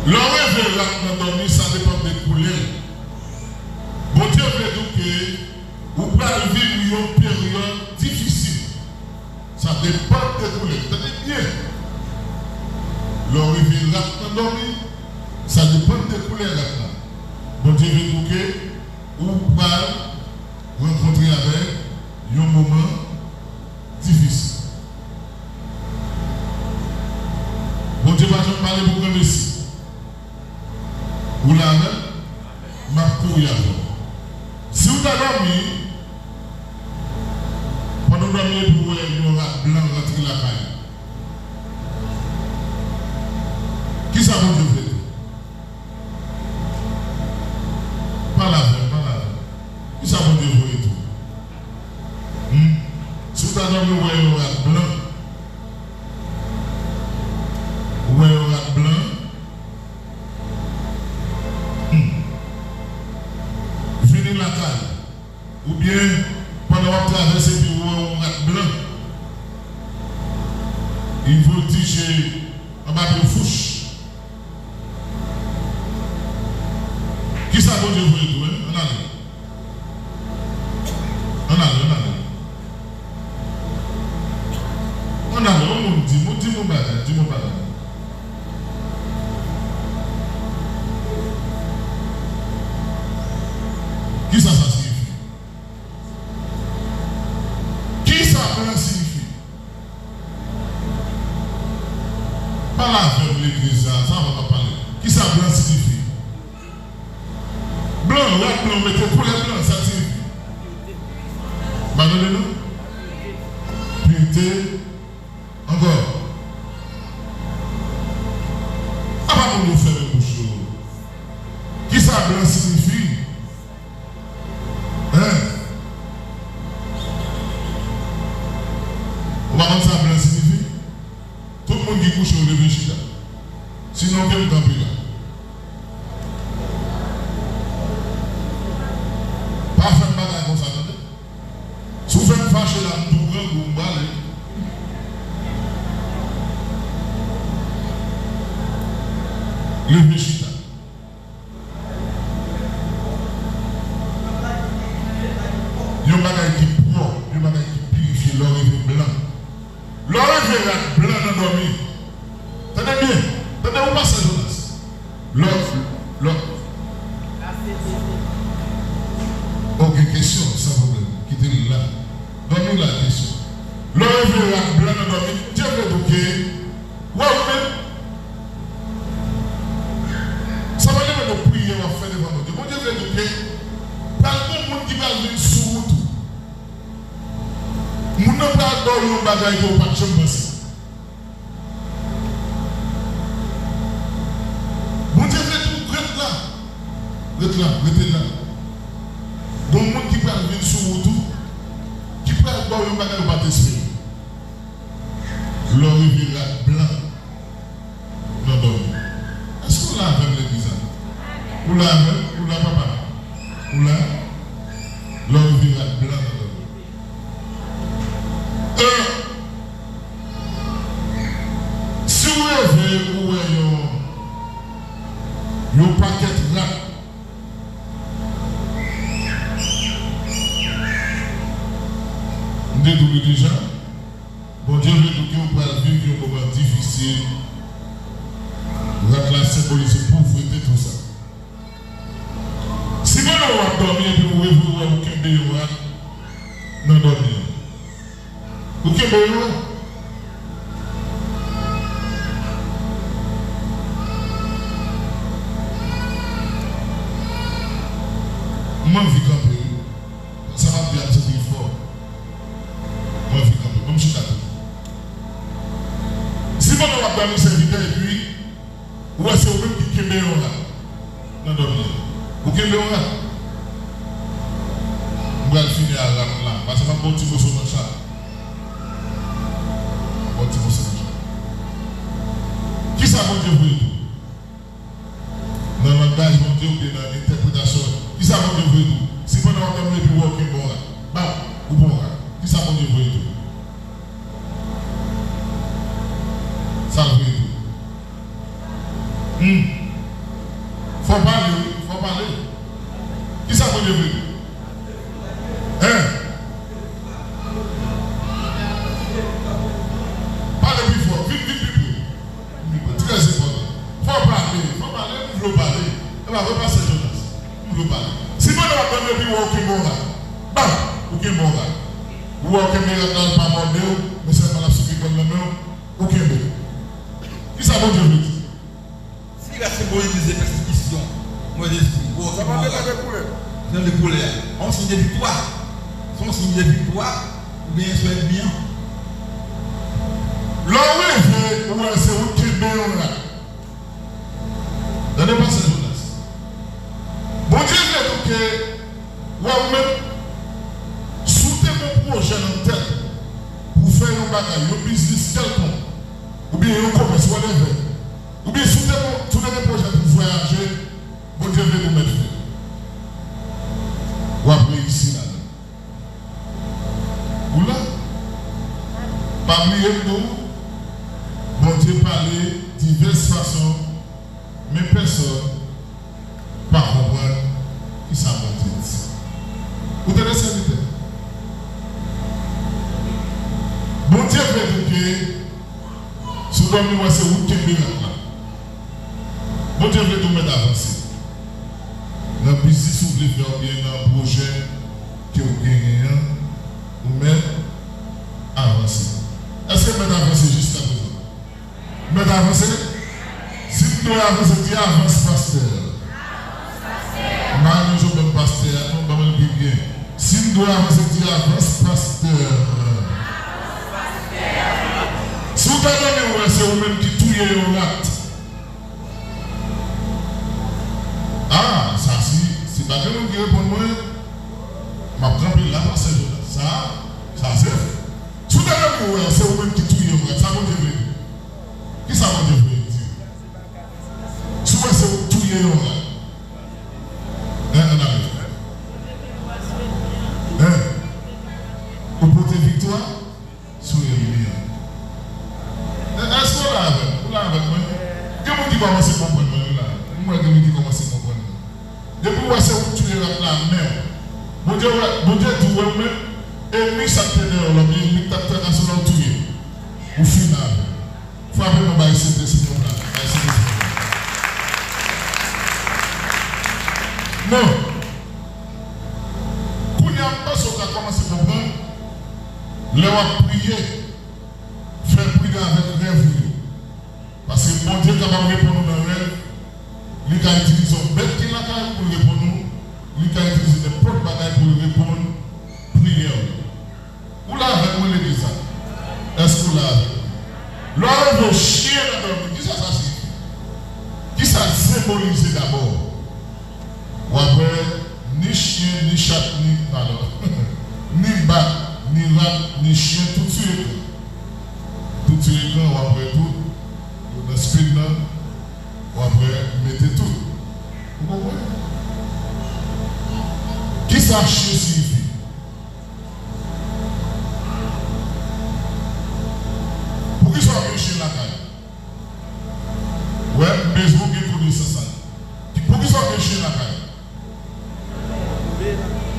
lè w reve rat nan dòmi, sa depann de koulè l. Bondye vle di w ke ou pral viv yon peryòd difisil. Sa depann de koulè. Tande byen. Lè w reve rat nan dòmi, sa depann de koulè rat la. Bondye vle di w ke ou pral rankontre avèk yon moman difisil. Bondye pa janm pale pou granmesi. Ou la avè m? M ap kouri avè w. Si w ta dòmi, pandan w dòmi epi w wè yon rat blan rantre lakay ou, kisa Bondye vle di w? Pale avè m, pale avè m. Kisa Bondye voye di w? Hmm? Si w ta dòmi, w wè yon rat blan, Ou wè yon rat blan? Hmm. Vini lakay. Oubyen, pandan w ap travèse pi wo a, yon rat blan, li vòltije anba pye fouch. Kisa Bondye voye tou, en? Ann ale. Ann ale, ann ale. Ann ale, yon moun di m, di m yon bagay, di m yon bagay. Kisa sa siyifi? Kisa blan siyifi? Pale avè m, legliz la, sa w ap pale. Kisa blan siyifi? Blan, rat blan, mete koulè blan, sa l siyifi? M pa tande non? Purité. Ankò. Apa moun yo fèmen bouch yo? Kisa blan siyifi? Hein? Ou pa konn sa blan siyifi? Tout moun ki kouche yo leve chita. Sinon, ke m kanpe la. Pa fè m bagay konsa, tande. Si w fè m fache la, m tou grangou, m prale. Leve chita. Yon bagay ki pwòp, yon bagay ki pirifye, lè w rive blan. Lè w rive rat blan nan dòmi. Tande byen, tande ou pastè Jonas. Lè w, lè w. Ok, kesyon, san pwoblèm. Kite l la. Dòmi la, kesyon. Lè w rive rat blan nan dòmi, Bondye vle di w ke, wè ou menm, sa pa depann de priyè w ap fè devan Bondye. Bondye vle di w ke pral gen moun ki pral vin sou wout ou. Moun nan pral ba w yon bagay ke w pa t janm panse. Bondye vle di w ret la. Ret la, rete la. Gon moun ki pral vin sou wout ou, ki pral ba w yon bagay ou pa t espere. Lè w rive rat blan nan dòmi. Èske w la avè m legliz la? Ou la avè m? Ou la papa? Ou la? Lè w rive rat blan nan dòmi. E, si w reve ou wè yon, yon pakèt rat, m te di w li deja, Bondye vle di w ke w pral viv yon moman difisil. Rat la senbolize povrete, tou sa. Si pandan w ap dòmi epi w reve w wè ou kenbe yon rat nan dòmi an, ou kenbe yon rat. M anvi kanpe wi. Sa m ap di a, m santi l fò. M anvi kanpe. Ban m chita tou. Si pandan w ap dòmi, sèvitè, epi ou wè se ou menm ki kenbe yon rat nan dòmi an. Ou kenbe yon rat. M pral fini a rat la. Pase m ap ba w ti moso nan cha. M ap ba w ti moso nan cha. Kisa Bondye voye di w? Nan langaj Bondye oubyen nan entèpretasyon, kisa Bondye voye di w? Si pandan w ap dòmi epi w wè w kenbe yon rat, bam, ou pran yon rat. Kisa Bondye voye di w? Sa l voye di w? Hmm. Fò w pale, wi, fò w pale. Kisa Bondye voye di w? Hein? Pale pi fò, vin, vin pi pre. Trè enpòtan. Fò w pale, fò w pale, m vle w pale. E pa vre, pastè Jonas? M vle w pale. Si pandan w ap dòmi epi w wè w kenbe yon rat, bam! Ou kenbe yon rat. Ou wè w kenbe rat la, l pa mòde w, men sèlman l ap swiv kòn nan men w, ou kenbe l. Kisa Bondye vle di? Si rat senbolize pèsekisyon, move lespri, wè w kenbe yon rat. Se yon de koulè a. Se yon siy de viktwa. Se yon siy de viktwa ou genyen sou ènmi an. Lè w reve, ou wè se ou k kenbe yon rat. Tande pastè Jonas. Bondye vle di w ke, wè ou menm, si w te gen yon pwojè nan tèt ou pou w fè yon bagay, yon biznis kèlkonk, oubyen yon komès, whatever, te pale divès fason, men pèsòn pa konprann kisa Bondye di. Ou tande, sèvitè? Bondye vle di w ke si w dòmi, w wè se ou k kenbe rad la. Bondye vle di w mèt avanse. Nan biznis ou vle fè oubyen nan pwojè ke w genyen an, ou mèt avanse. Èske w mèt avanse jiskaprezan? Mèt avanse? Si m dwe avanse, di avans, pastè. M pa renmen jan w ban m pastè a, non, ban m l pi byen. Si m dwe avanse, di avans, pastè. Si w ta dòmi, w wè se ou menm ki touye yon rat. Ah, sa si, si pa gen moun ki reponn mwen, m ap kanpe la, pastè Jonas. Sa, sa se vre. Si w ta dòmi, w wè se ou menm ki touye yon rat. Sa Bondye vle di? Kisa Bondye vle di? Si w wè se ou k touye yon rat. Hein, ann ale. Hein? Ou pote viktwa sou ènmi an. È-, èske w la avè m? Ou la avèk mwen? Gen moun ki kòmanse konprann mwen, wi, la. M wè gen moun ki kòmanse konprann mwen. Depi w wè se ou k touye rat la, men w. Bondye wè, Bondye di w wè ou menm, ènmi sa k te dèyè w la, oubyen ènmi k t ap trakase w la, ou touye. Ou fini avè l. Frape mwen, bay Sentespri yon pla. Bay Sentespri yon pla. Non. Kounye a, m panse w ka kòmanse konprann, lè w ap priye, fè pridan avèk rèv ou yo. Paske Bondye kapab reponn ou nan rèv, li ka itilize yon bèt ki lakay ou pou l reponn ou, li ka itilize nenpòt bagay pou l reponn priyè ou yo. Ou la avèk mwen, legliz la? Èske w la avèk mwen? Lè w wè yon chen nan dòmi, kisa sa siyifi? Kisa l senbolize dabò? W ap wè ni chen, ni chat, ni, alò, ni bat, ni rat, ni chen, tout sou ekran. Tout sou ekran, w ap wè tout. Yo nan speed nan, w ap wè, mete tout. Ou konprann? Kisa chen siyifi? Poukisa w gen chen lakay? Wè, m bezwen w gen konesans sa. Ki, poukisa w gen chen lakay?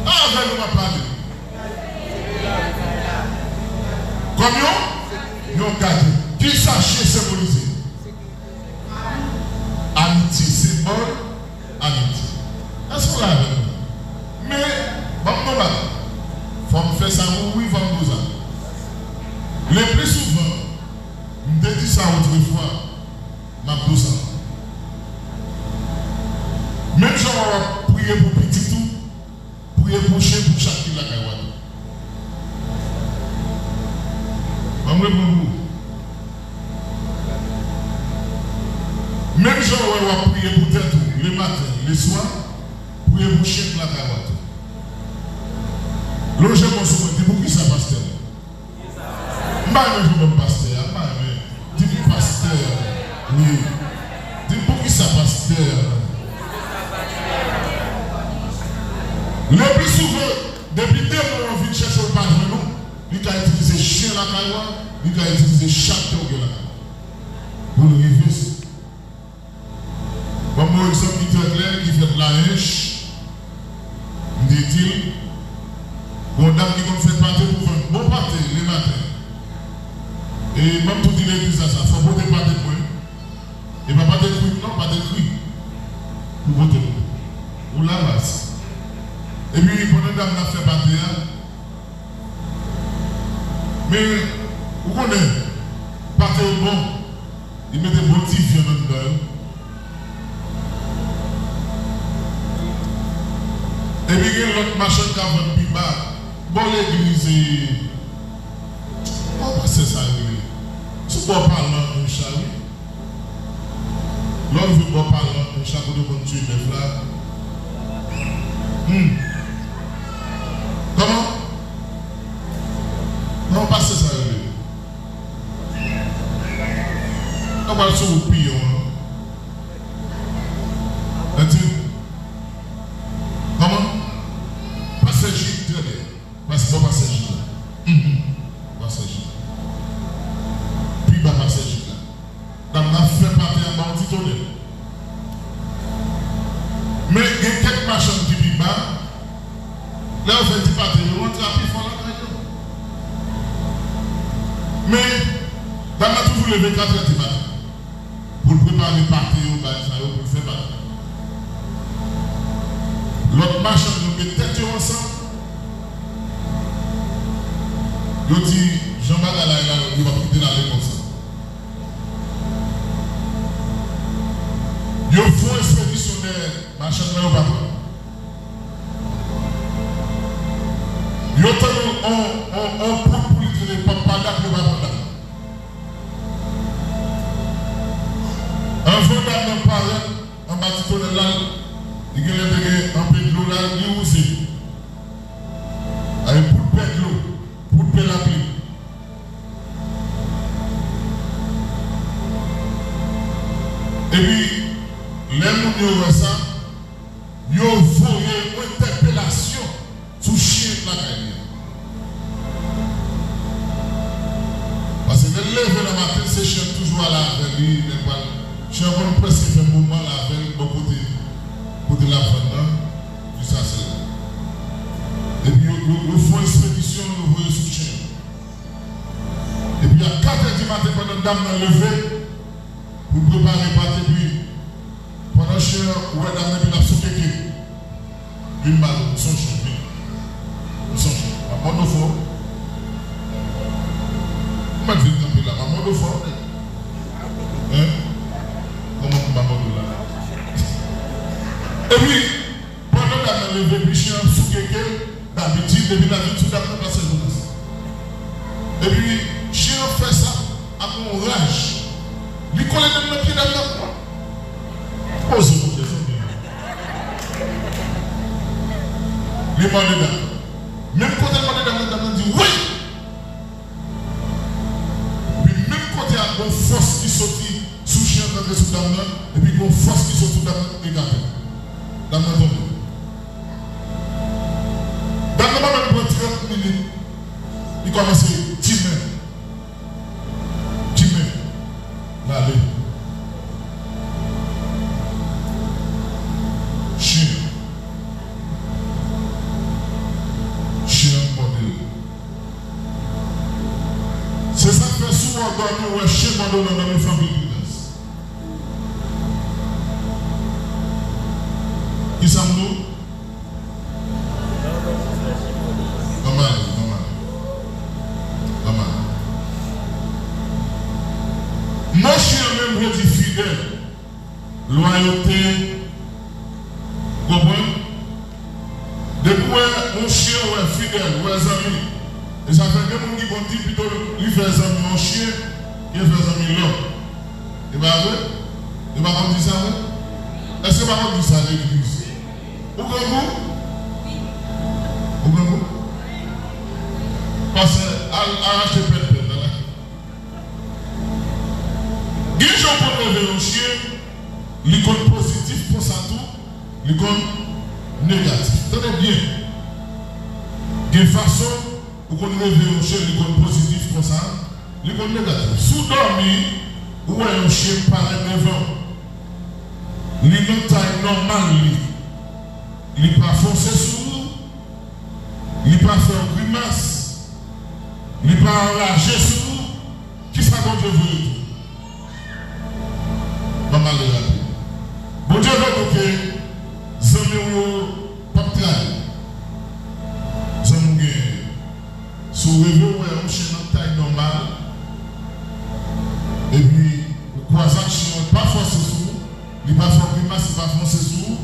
A, avè nou m ap pale. Kòm yon, yon gadyen. Kisa chen senbolize? Amitye, senbòl amitye. Èske w la avè m? Men, ban m yon bagay. Fò m fè sa pou ou, wi, fò m di w sa. Le pli souvan, m te di sa otrefwa, m ap di w sa ankò. Menm jan w ap priye pou pitit ou, priye pou chen, pou chat ki lakay ou a tou. Ban m reponn pou ou. Menm jan w wè w ap priye pou tèt ou lematen, leswa, priye pou chen k lakay ou a tou. Lonje men w sou mwen, di, "Poukisa, pastè?" M pa renmen jan w ban m pastè a, m pa renmen. Di m pastè a. Wi. Di m poukisa pastè a. Le pli souvan, depi demon an vin chèche w pa jwenn ou, li ka itilize chen lakay ou a, li ka itilize chat ke w gen lakay ou. Pou l rive sou Ban m yon egzanp ki trè klè, ki fèt Layench. M te di l, gon dam ki konn fè pate pou vann. Bon pate, lematen. E ban m tou di legliz la sa, fò w pote pate pou mwen. E pa pate kwit non, pate kri. Pou pote pou mwen. Ou la baz. Epi pandan dam nan ap fè pate a, men, ou konnen, pate yo bon. Li mete bon ti vyann anndan yo. Epi gen lòt machann k ap vann pi ba, bò legliz, e, kòman pastè sa rele? Sou bò palan Ench la, wi. Lè w rive bò palan Ench la, kote yo konn tiye bèf la. Hmm. Kòman? Kòman pastè sa rele? Yo pral sou wout Piyon an. Anti. Kòman? Pastè Jid, trè byen. Pastè, bon, pastè Jid la. Mhm. Pastè Jid la. Pi ba pastè Jid la. katrè di maten pou l prepare pate yo, bagay sa yo, pou l fè pate. Lòt machann yo met tèt yo ansanm, yo di, "Jan bagay la ye la, yo p ap kite l ale konsa." Yo fè yon ekspedisyon dèyè machann nan, yo pa pran. Yo tande on, on, on poud pou li tande pap pa dak, yo pa pran dak. Anvan dam nan parèt anba ti tonnèl la, li genlè te gen anpil dlo la, li wouze. Avèk poud pè dlo, poud pè lapli. Epi, lè moun yo wè sa, yo voye yon entèpelasyon sou chen lakay li an. Paske lè l leve nan maten, se chen an toujou ale avè li, lè l pral, chen an konn prèske fè moman l avè l bò kote, kote l ap vann nan, jiskaske l. Epi yo, yo, yo fè yon ekspedisyon, yo voye sou chen an. Epi a katrè di maten, pandan dam nan leve, pou l prepare pate, epi pandan chen an, ou wè dam nan, epi l ap soukeke. Vin ba nou, m sonje, vin. M sonje. M ap mòde w fò. M mèt vin kanpe la, m ap mòde w fò. Hein? Kòman pou m pa mòde w la? Epi, pandan dam nan leve, epi chen an soukeke l, dabitid, epi l ap vin sou dam nan, pastè Jonas. Epi, chen an fè sa ak yon raj. Li kole dam nan pye dam nan. Poze, poze, zanmi. Li mande dam nan. Menm kote l mande dam nan, dam nan di, "Wi!" Epi menm kote a, gon fòs ki soti sou chen an k antre sou dam nan, epi gon fòs ki sot sou dam nan, egate. Dam nan tonbe. Dam nan pa menm pran trant minit, li kòmanse timen. Timen. L ale. Chen an. Chen an mòde l. Se sa k fè si w ap dòmi, w wè chen mòde w nan dòmi, fè anpil pridans. Kisa m di w? Ann ale, ann ale. Ann ale. Mo chen an menm vle di fidèl, lwayote, konprann? Depi w wè yon chen, w wè fidèl, w wè zanmi. E sa fè gen moun ki konn di pito li fè zanmi yon chen, ke l fè zanmi lòt. E pa vre? Yo pa konn di sa vre? Èske yo pa konn di sa legliz? Ou grangou? Ou grangou? Pastè, al, al achte pèn pèn nan la. Gen jan w konn reve yon chen, li konn pozitif konsa tou, li konn negatif. Tande byen. Gen fason ou konn reve yon chen, li konn pozitif konsa, li konn negatif. Si w dòmi, ou wè yon chen parèt devan w, li nan tay nòmal li, li pa fonse sou ou, li pa fè w grimas, li pa anraje sou ou, kisa Bondye vle di? Ban m ale rapid. Bondye vle di ke zanmi w yo p ap trayi. Zanmi w genyen yo. Si w reve w wè yon chen nan tay nòmal, epi ou kwaze ak chen an, li pa fòse sou ou, li pa fè w grimas, li pa fonse sou ou,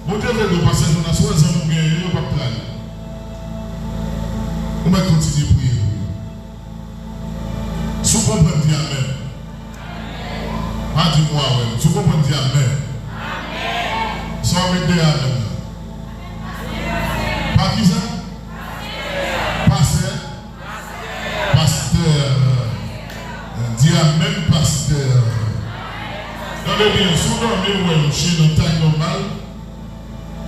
Bondye vle di w, pastè Jonas, ou wè zanmi w genyen yo, yo p ap trayi. Ou mèt kontinye priye pou yo. Si w konprann, di amèn. Pa di m w a wè m. Si w konprann, di amèn. Sa w met dèyè amèn nan? Pa kisa? Pastè? Pastè. Di amèn, pastè. Tande byen, si w dòmi, w wè yon chen nan tay nòmal,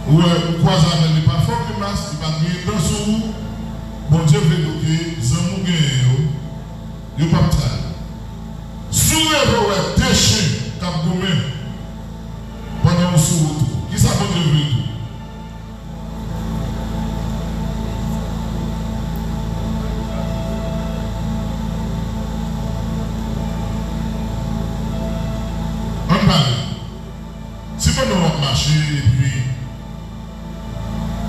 ou wè, ou kwaze avè l, li pa fè w grimas, li pa griyen dan sou ou, Bondye vle di w ke zanmi w genyen yo, yo p ap trayi. Si w reve w wè de chen k ap goumen pandan w sou wout ou, kisa Bondye vle di w? epi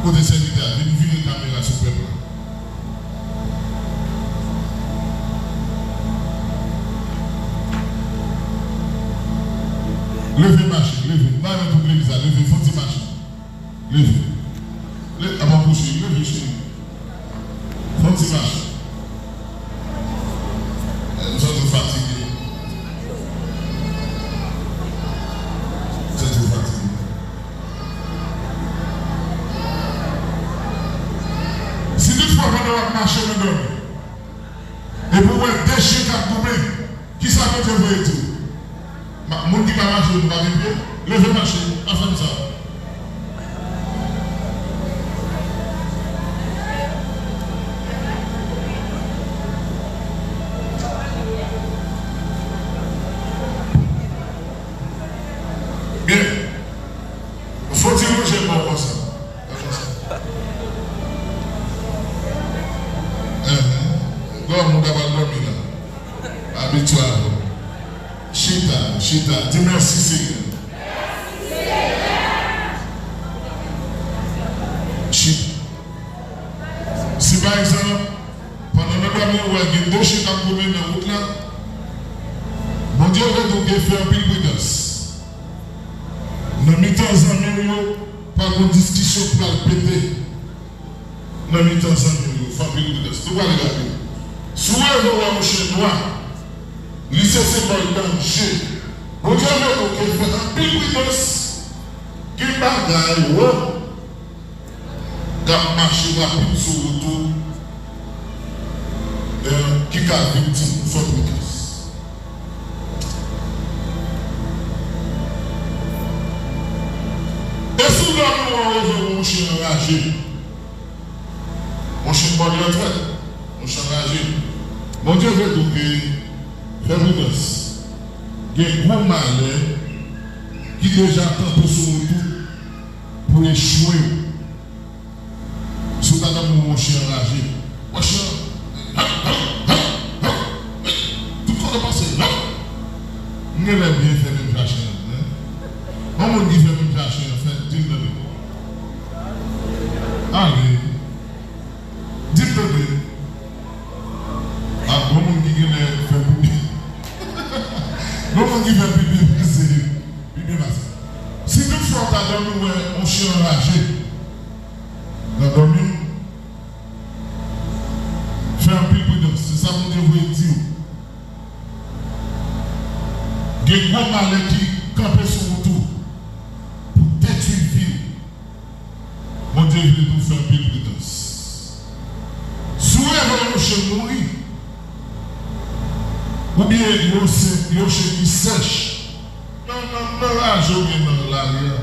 kote sèvitè a, vin vire kamera sou pèp la. Leve mache, leve. M pa nan tout legliz la, leve, fon ti mache. Leve. Le, apa kouche, leve, cheri. Fon ti mache. Eh, m santi w fatige. M santi w fatige. Si toutfwa pandan w ap mache nan dòmi, epi w wè de chen k ap goumen, kisa Bondye voye di w? Ma-, moun ki pa mache, nou pa gen pye? Leve mache, pa fè m sa. Byen. Fò ti lonje bò konsa. Konsa. Enhen. Granmoun ta pral dòmi la. Abitye avè w. Chita, chita. Di, mèsi, Senyè. Chita. Si, pa egzanp, pandan n ap dòmi, ou wè gen de chen k ap goumen nan wout la, Bondye vle di w gen fè anpil pridans. Nan mitan zanmi w yo, pa gen diskisyon k pral pete. Nan mitan zanmi w yo, fè anpil pridans. Nou pral gade. Si w reve w wè yon chen nwa, li se senbòl danje. Bondye vle nou ke fè anpil pridans. Gen bagay, wè, k ap mache rapid sou wout ou, eh, ki ka viktim, fè pridans. E si w dòmi w reve w wè yon chen anraje? Yon chen k bòde yon trèt, yon chen anraje. Bondye vle di w ke fè pridans. Gen gwo malè ki deja kanpe sou wout ou pou echwe w. Si w ta dòmi w wè yon chen anraje, wè chen an, tout kote w pase, m genlè byen fè menm jan chen an, men yon moun ki fè menm jan chen an, fè, di m tande. Ale. Di m tande. A, bon moun ki genlè fè pi byen. Bon moun ki fè pi byen pase, pi byen pase. Si toutfwa w ta dòmi w wè yon chen anraje, nan dòmi w, fè anpil pridans. Se sa Bondye voye di w. Gen gwo malè ki kanpe sou wout ou pou detwi vi w. Bondye vle pou w fè anpil pridans. Si w reve yon chen mouri, oubyen yon chen, yon chen ki sèch, nan, nan, nan raje oubyen nan lari a,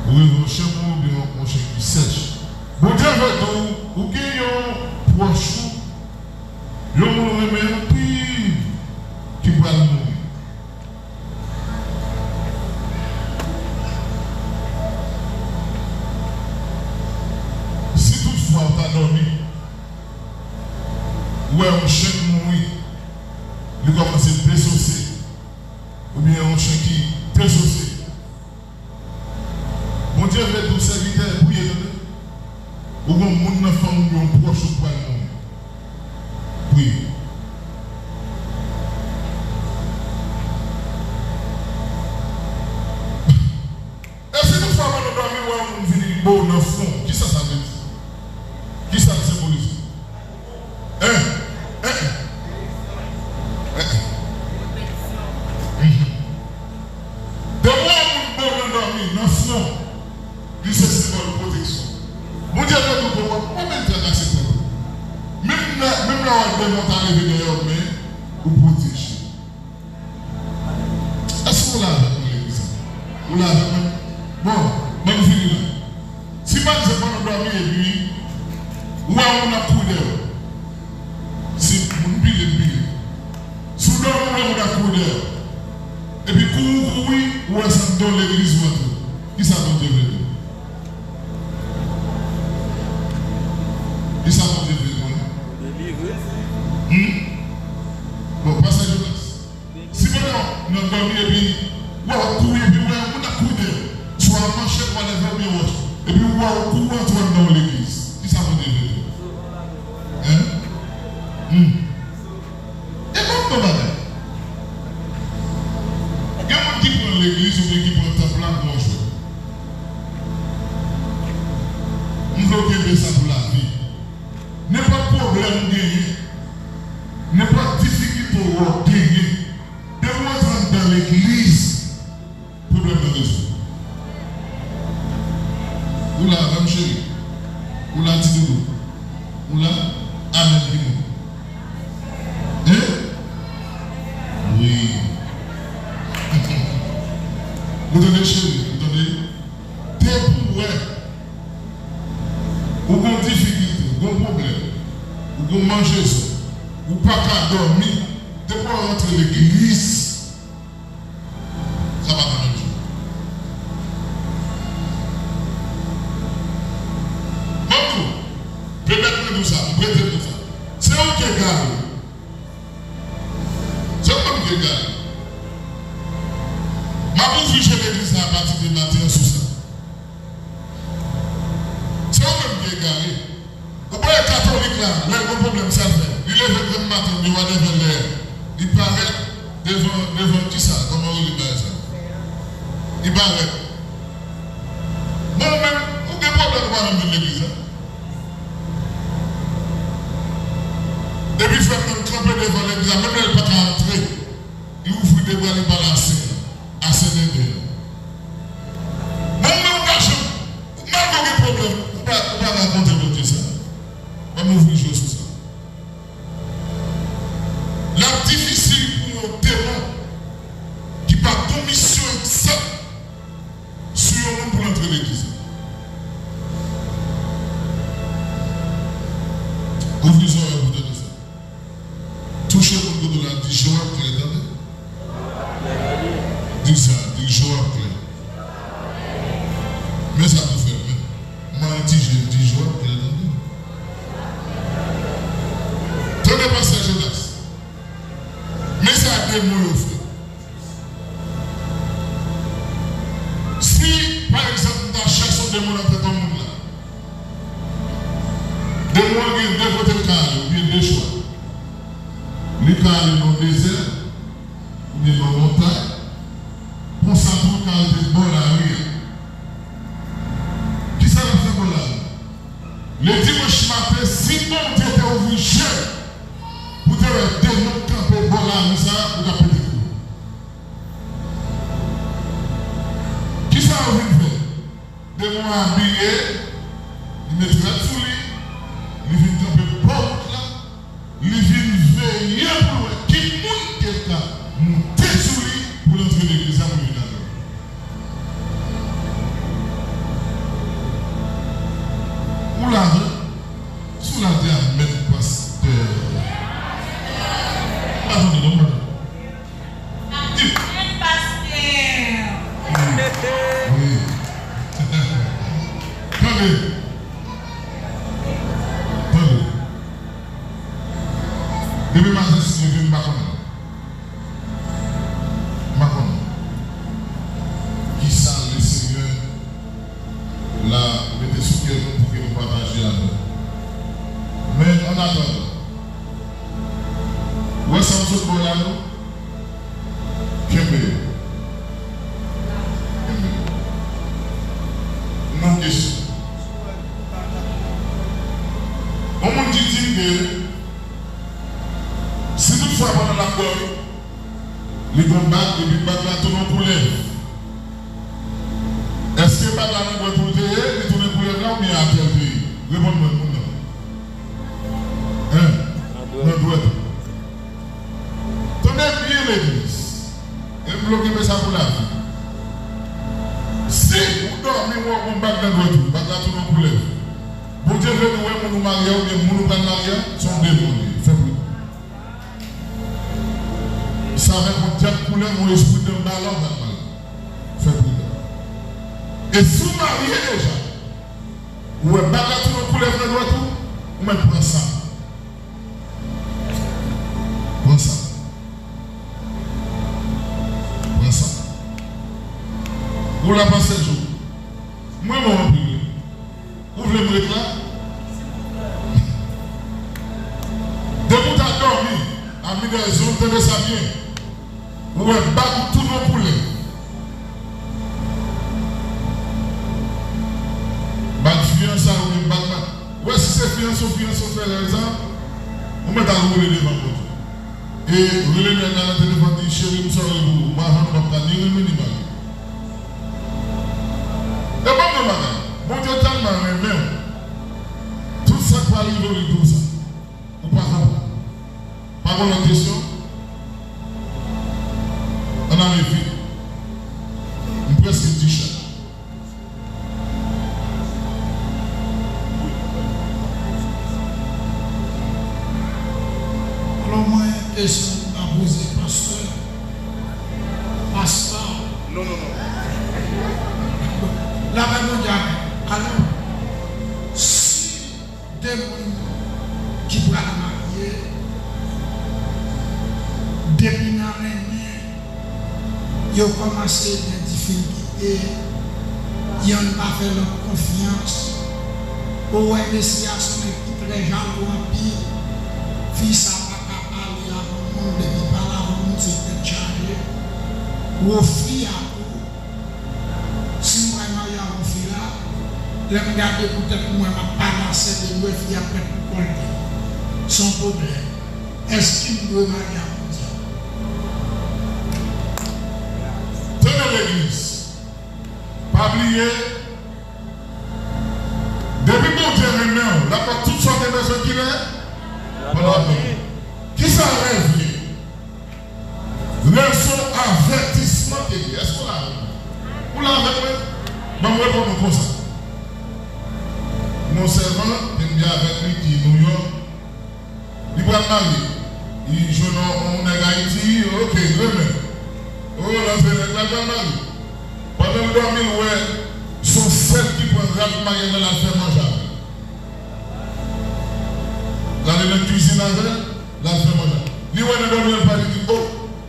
ou reve yon chen mouri oubyen yon, yon chen ki sèch. Bondye vle di w, ou gen yon pwòch ou, yon moun ou renmen anpil, ki pral mouri. Si toutfwa w ta dòmi, ou wè yon chen k mouri, li kòmanse desose, oubyen yon chen ki desose, Bondye vle di w sèvitè, priye, tande. Ou gen moun nan fanmi w, yon pwòch ou k pral mouri. Priye. E si toutfwa pandan w dòmi, w wè yon moun vini bo w nan fwon, kisa sa vle di? Kisa l senbolize? Hein? Hein? Hein? Mhm. Depi w wè yon moun bo w nan dòmi, nan fwon, li se senbòl pwoteksyon. Bondye vle di w ke w ap, w ap byen trakase tèt ou. Menm lè, menm lè w wè dèmon ta leve dèyè w, men ou pwoteje. Èske w la avèk mwen legliz la? Ou la avèk mwen? Bon, ban m fini la. Si pa egzanp pandan w dòmi epi ou wè yon moun ap kouri dèyè w. Si moun pile, m pile. Si w dòmi ou wè moun ap kouri dèyè w. Epi kou ou kouri, ou wè se anndan yon legliz ou antre. Kisa Bondye vle di w? Kisa Bondye vle di w? Delivre. Hmm? Bon, pastè Jonas. Si pandan w nan dòmi epi w ap kouri epi w wè yon moun ap kouri dèyè w, si manchèt, whatever, oubyen wòch. Epi ou wè ou kou rantre anndan yon legliz. Kisa Bondye vle di? Hein? Hmm. E bon, bon bagay. Gen moun ki pran legliz oubyen ki pran tanp la pou yon jwèt. M vle w kenbe sa pou lavi. Nenpòt pwoblèm ou genyen, nenpòt difikilte ou genyen, depi w rantre anndan legliz, pwoblèm nan rezoud. Ou la avè m, cheri? Ou la, ti doudou? Ou la? Amèn, pi bon. Hein? Wi. Ou tande, cheri? Ou tande? Depi w wè ou gon difikilte, ou gon pwoblèm, ou gon manjezon, ou pa ka dòmi, depi w rantre legliz, sa pa ka menm jan. Mwen di w, pèmèt mwen di w sa, m prete pou sa. Se ou ki egare. Se ou menm ki egare. M ap ouvri je legliz la apati de maten an sou sa. Se ou menm ki egare. Ou pa wè katolik la, lè l gon pwoblèm sa l fè? Li leve granm maten oubyen whatever lè, li parèt devan, devan kisa? Kòman yo rele bagay sa? Li parèt. Bon, ou menm, ou gen pwoblèm, ou pa janm vin legliz la. Epi frè m nan kanpe devan legliz la, menm lè l pa ka antre, li ouvri de bra, li pale a Sen an, a Sen Denden an. Bon, men ou pa janm, malgre w gen pwoblèm, ou pa, ou pa rakonte Bondye sa. Ban m ouvri je w sou sa. L ap difisil pou yon demon ki pa t gon misyon egzak sou yon moun pou l antre legliz la. Ouvri zòrèy w pou tande sa. Touche moun kote w la, di je w ap klè, tande. Di sa, di je w ap klè. Men sa pou fè l, men. Manyen ti je, di je w ap klè, tande. Tande pastè Jonas. Men sa demon yo fè. Si, pa egzanp, m ta chase yon demon nan tèt yon moun la, demon an gen de kote l ka ale, oubyen de chwa. Li ka ale nan dezè, oubyen nan montay. Konsa tou, li ka rete bò lari a. Kisa l ap fè bò lari a? Ledimanch maten, si Bondye te ouvri je w pou te wè demon k kanpe bò lari sa a, ou t ap pete kouri. Kisa yo vin fè? Demon an abiye, li met rad sou li, li vin kanpe bò wout la, li vin veye pou l wè ki moun ke l ka moute sou li pou l antre legliz la pou l vin avè l. Ou la vre? Si w la di amèn, pastè. Pa tande non, pa tande. Amèn, pastè. Wi. Wi. Tande. Tande. Depi maten si Bondye vle, m pa konnen. M pa konnen. Kisa Lesenyè la mete sou kè nou pou ke nou pataje avè w. Men, an atandan, ou wè sa m sot ba w la yo? Kenbe yo. Kenbe yo. Yon kesyon. Yon moun ki di m ke si toutfwa pandan l ap dòmi, li gen yon bag, epi bag la tounen yon koulèv. Èske bag la nan dwèt ou l te ye, li tounen koulèv la, oubyen atè l te ye? Reponn mwen, moun nan. Hein? Nan dwèt. Nan dwèt ou. Tande byen, legliz. E m vle w kenbe sa pou lavi. Si ou dòmi, ou wè yon bag nan dwèt ou, bag la tounen yon koulèv. Bondye vle nou wè moun ou marye a, oubyen moun ou pral marye a, se yon demon li ye. Fè pri. Sa avèk yon dyab koulèv, yon espri de mal, ou pral marye. Fè pridan. E si w marye deja, ou wè bag la tounen yon koulèv nan dwèt ou, ou mèt pran sa. Pran sa. Pran sa. Ou la, pastè Jo. Mwen bon anpil wi. Ou vle m ret la? Depi w ta dòmi, a Miguel Zon, tande sa byen. Ou wè bag ou tou nan koulè. Bag fiyansa oubyen bag ma-, ou wè si se fiyanse w fiyanse w fè lè sa, ou mèt al woule devan pòt ou. E rele nèg la nan telefòn, di, "Cheri, m sòri pou ou, m avan nou p ap ka ni renmen ni marye." E ban m yon bagay, Bondye tèlman renmen w, tout sa k pral rive w, li di w sa. Ou pa konprann. Pa gen lòt kesyon? Ann ale vit. M prèske di chay. Alò, mwen, kesyon m ta poze pastè. Pastè. Non, non, non. Lapè Bondye avè w. Alò, si de moun ki pral marye, depi nan renmen, yo kòmanse gen difikilte, yonn pa fè lòt konfyans. Ou wè mesye a se yon nèg ki trè jalou anpil, fi sa pa ka pale avè moun, depi pale avè moun se tèt chaje. Ou fi a tou, si m pral marye ak yon fi la, lè m gade pou tèt mwen, m ap pale a sèten dwèt fi a prèt pou kòlte. Se yon pwoblèm. Èske m dwe marye ak yon dyanm? Tande legliz. Pa bliye, depi Bondye renmen w, l ap ba w tout sa w te bezwen kilè? Pandan w ap dòmi. Kisa rèv ye? Rezon avètisman te ye. Èske w la avè m? Ou la avèk mwen? Ban m reponn ou konsa. Yon sèvant, te m te avèk li ki Nouyòk, li pral marye. Li jwenn yon, yon nèg Ayiti, oke, li renmen. O, l antre nèg la, l pral marye. Pandan l dòmi, l wè se yon sèl ki pran rad maryaj la, l al fè manje avè l. L ale nan kizin avè l, l al fè manje. Li wè nan dòmi an, l pale, li di, "O,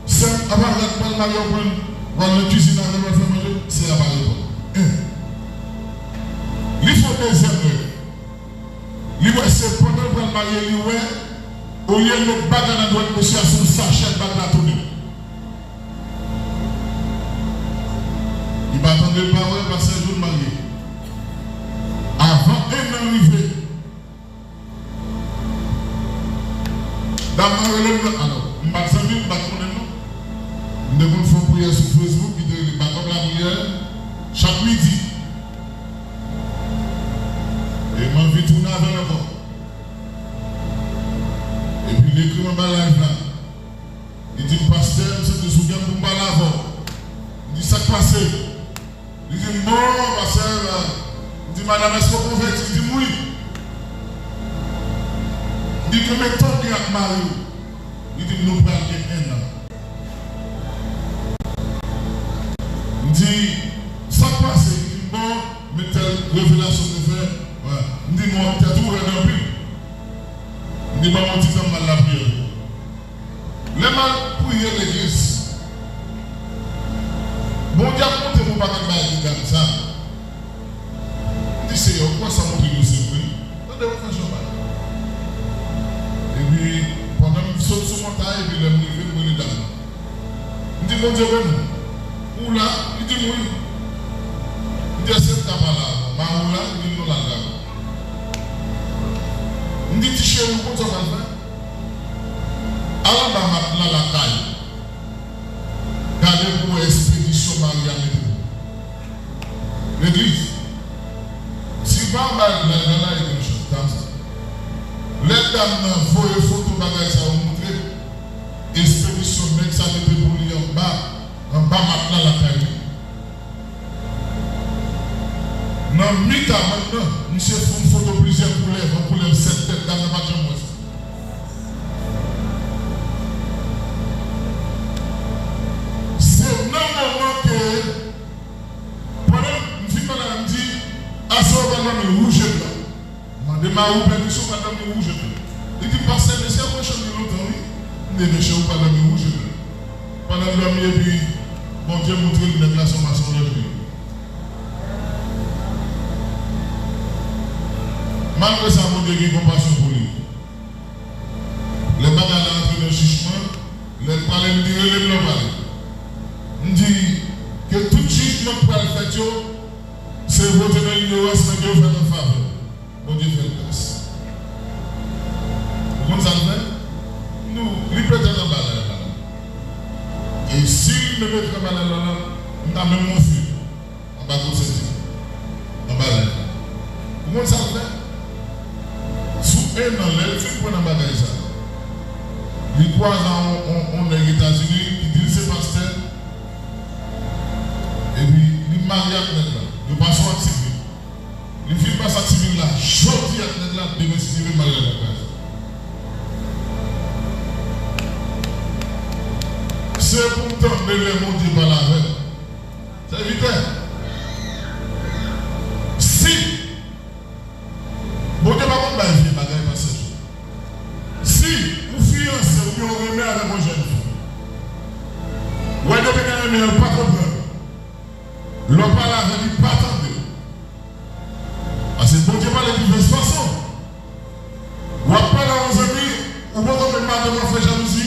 sè m, apa rad m pral marye w pran, w al nan kizin avè l, w al fè manje?" Sè a pa reponn. En. Li fè yon dezyèm rèv. Li wè se pandan l pral marye, li wè, olye l met bag la nan dwèt mesye a, se yon sachè bag la tounen. Li pa tande l pa wè, pastè Joe marye. Avan en an rive, dam nan rele m nan, alò, m pa t zanmi l, m pa t konnen l non. M te konn fè yon priyè sou Facebook, li te rele Backup Lapriyè, chak midi. E m anvi tounen avè l ankò. Epi li ekri m anba live la. Li di m, "Pastè, m santi sou kè m pou m pale avè w." M di, "Sa k pase?" Li di m, "Bon, pastè, m di, madam, èske w konvèti?" Li di m, "Wi." M di, "Konbyen tan w gen ak mari w?" Li di m, "Nou pral gen en an." M di, "Sa k pase?" Li di m, "Bon, men tèl revelasyon m te fè." M di, "Bon, tèt ou rèd anpil." M di, "Ban m yon ti tan m al lapriyè pou ou." Lè m al priye legliz, Bondye ap montre m yon pakèt bagay ki gade sa. M di, "Seyè, ou kwè sa montre nou se vre?" Tande yon fè chanpay. Epi, pandan m sot sou montay, epi lè m rive, m rele dam nan. M di, "Bondye beni w. Ou la?" Li di m, "Wi." M di, "Èske m ka pale avè w? Mari w la?" Li di m, "Non, l al travay." M di, "Ti cheri, ou konn sa w pral fè? Al anba matla lakay ou. Gade pou w wè espedisyon mari a mete pou ou." Legliz, si pa bay laj la, la e gen chans dam sa. Lè dam nan voye foto bagay sa yo montre, espedisyon nèg sa mete pou li anba, anba matla lakay li. Nan mi kabann nan, misye fè yon foto plizyè koulè, yon koulè sèt tèt, dam nan pa t janm wè sa. Se nan moman ke, pandan m fin pale a, m di, "Aswè w pral dòmi wouj e blan." M mande mari w pèmisyon, m pral dòmi wouj e blan. Li di, "Pastè, mesye ap mechan li lontan, wi." M di, "Mesye, ou pral dòmi wouj e blan." Pandan m dòmi, epi Bondye montre m nèg la se yon masonlòj li ye. Malgre sa, Bondye gen konpasyon pou li. Lè bagay la antre nan jijman, lè l prale, m di, "Rele m lè w prale." M di, "Ke tout jijman k pral fèt yo, se vote nan inyorans, men ke yo fèt an favè." Bondye fè l gras. Ou konn sa l fè? Nou, li pete anba lè la. E si l menm pete anba lè la, m ta menm monfle anba kout senti, anba lè la. Ou konn sa l fè? Sou en an, lè l fin pran nan bagay sa, li kwaze yon, yon, yon nèg Etazini ki di l se pastè, epi li marye ak nèg la. Yo pase yon aktivite. Li fin pase aktivite la, jodi ak nèg la, demen si Dye vle, marye l ap kraze. Se pou m tande lè Bondye pale avè m. Sèvitè, si Bondye pa konn bay vye bagay, pastè Joe. Si ou fiyanse oubyen ou renmen avèk yon jèn fi, ou wè depi nan renmen an, ou pa konprann. Lè w pale avè l, li pa tande. Paske Bondye pale divès fason. W ap pale a yon zanmi, ou poko menm madanm w ap fè jalouzi.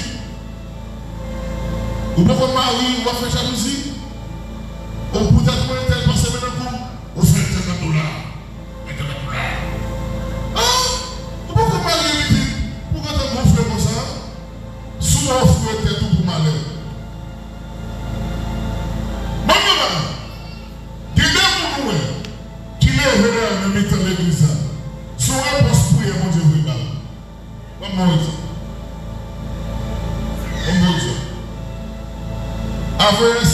Ou poko mari w ap fè jalouzi. Ou poutèt mwen entèl pase men nan kou m, ou fè entèl nan dola. Entèl nan dola. Ah! Ou poko marye pitit, pou w gentan gonfle konsa. Si w ofri tèt ou pou malè. Manman la, gen de moun ou wè ki leve la nan mitan legliz la. Se yon repons priyè Bondye voye ba ou. Ban m yon egzanp. Ban m yon egzanp. Avanyè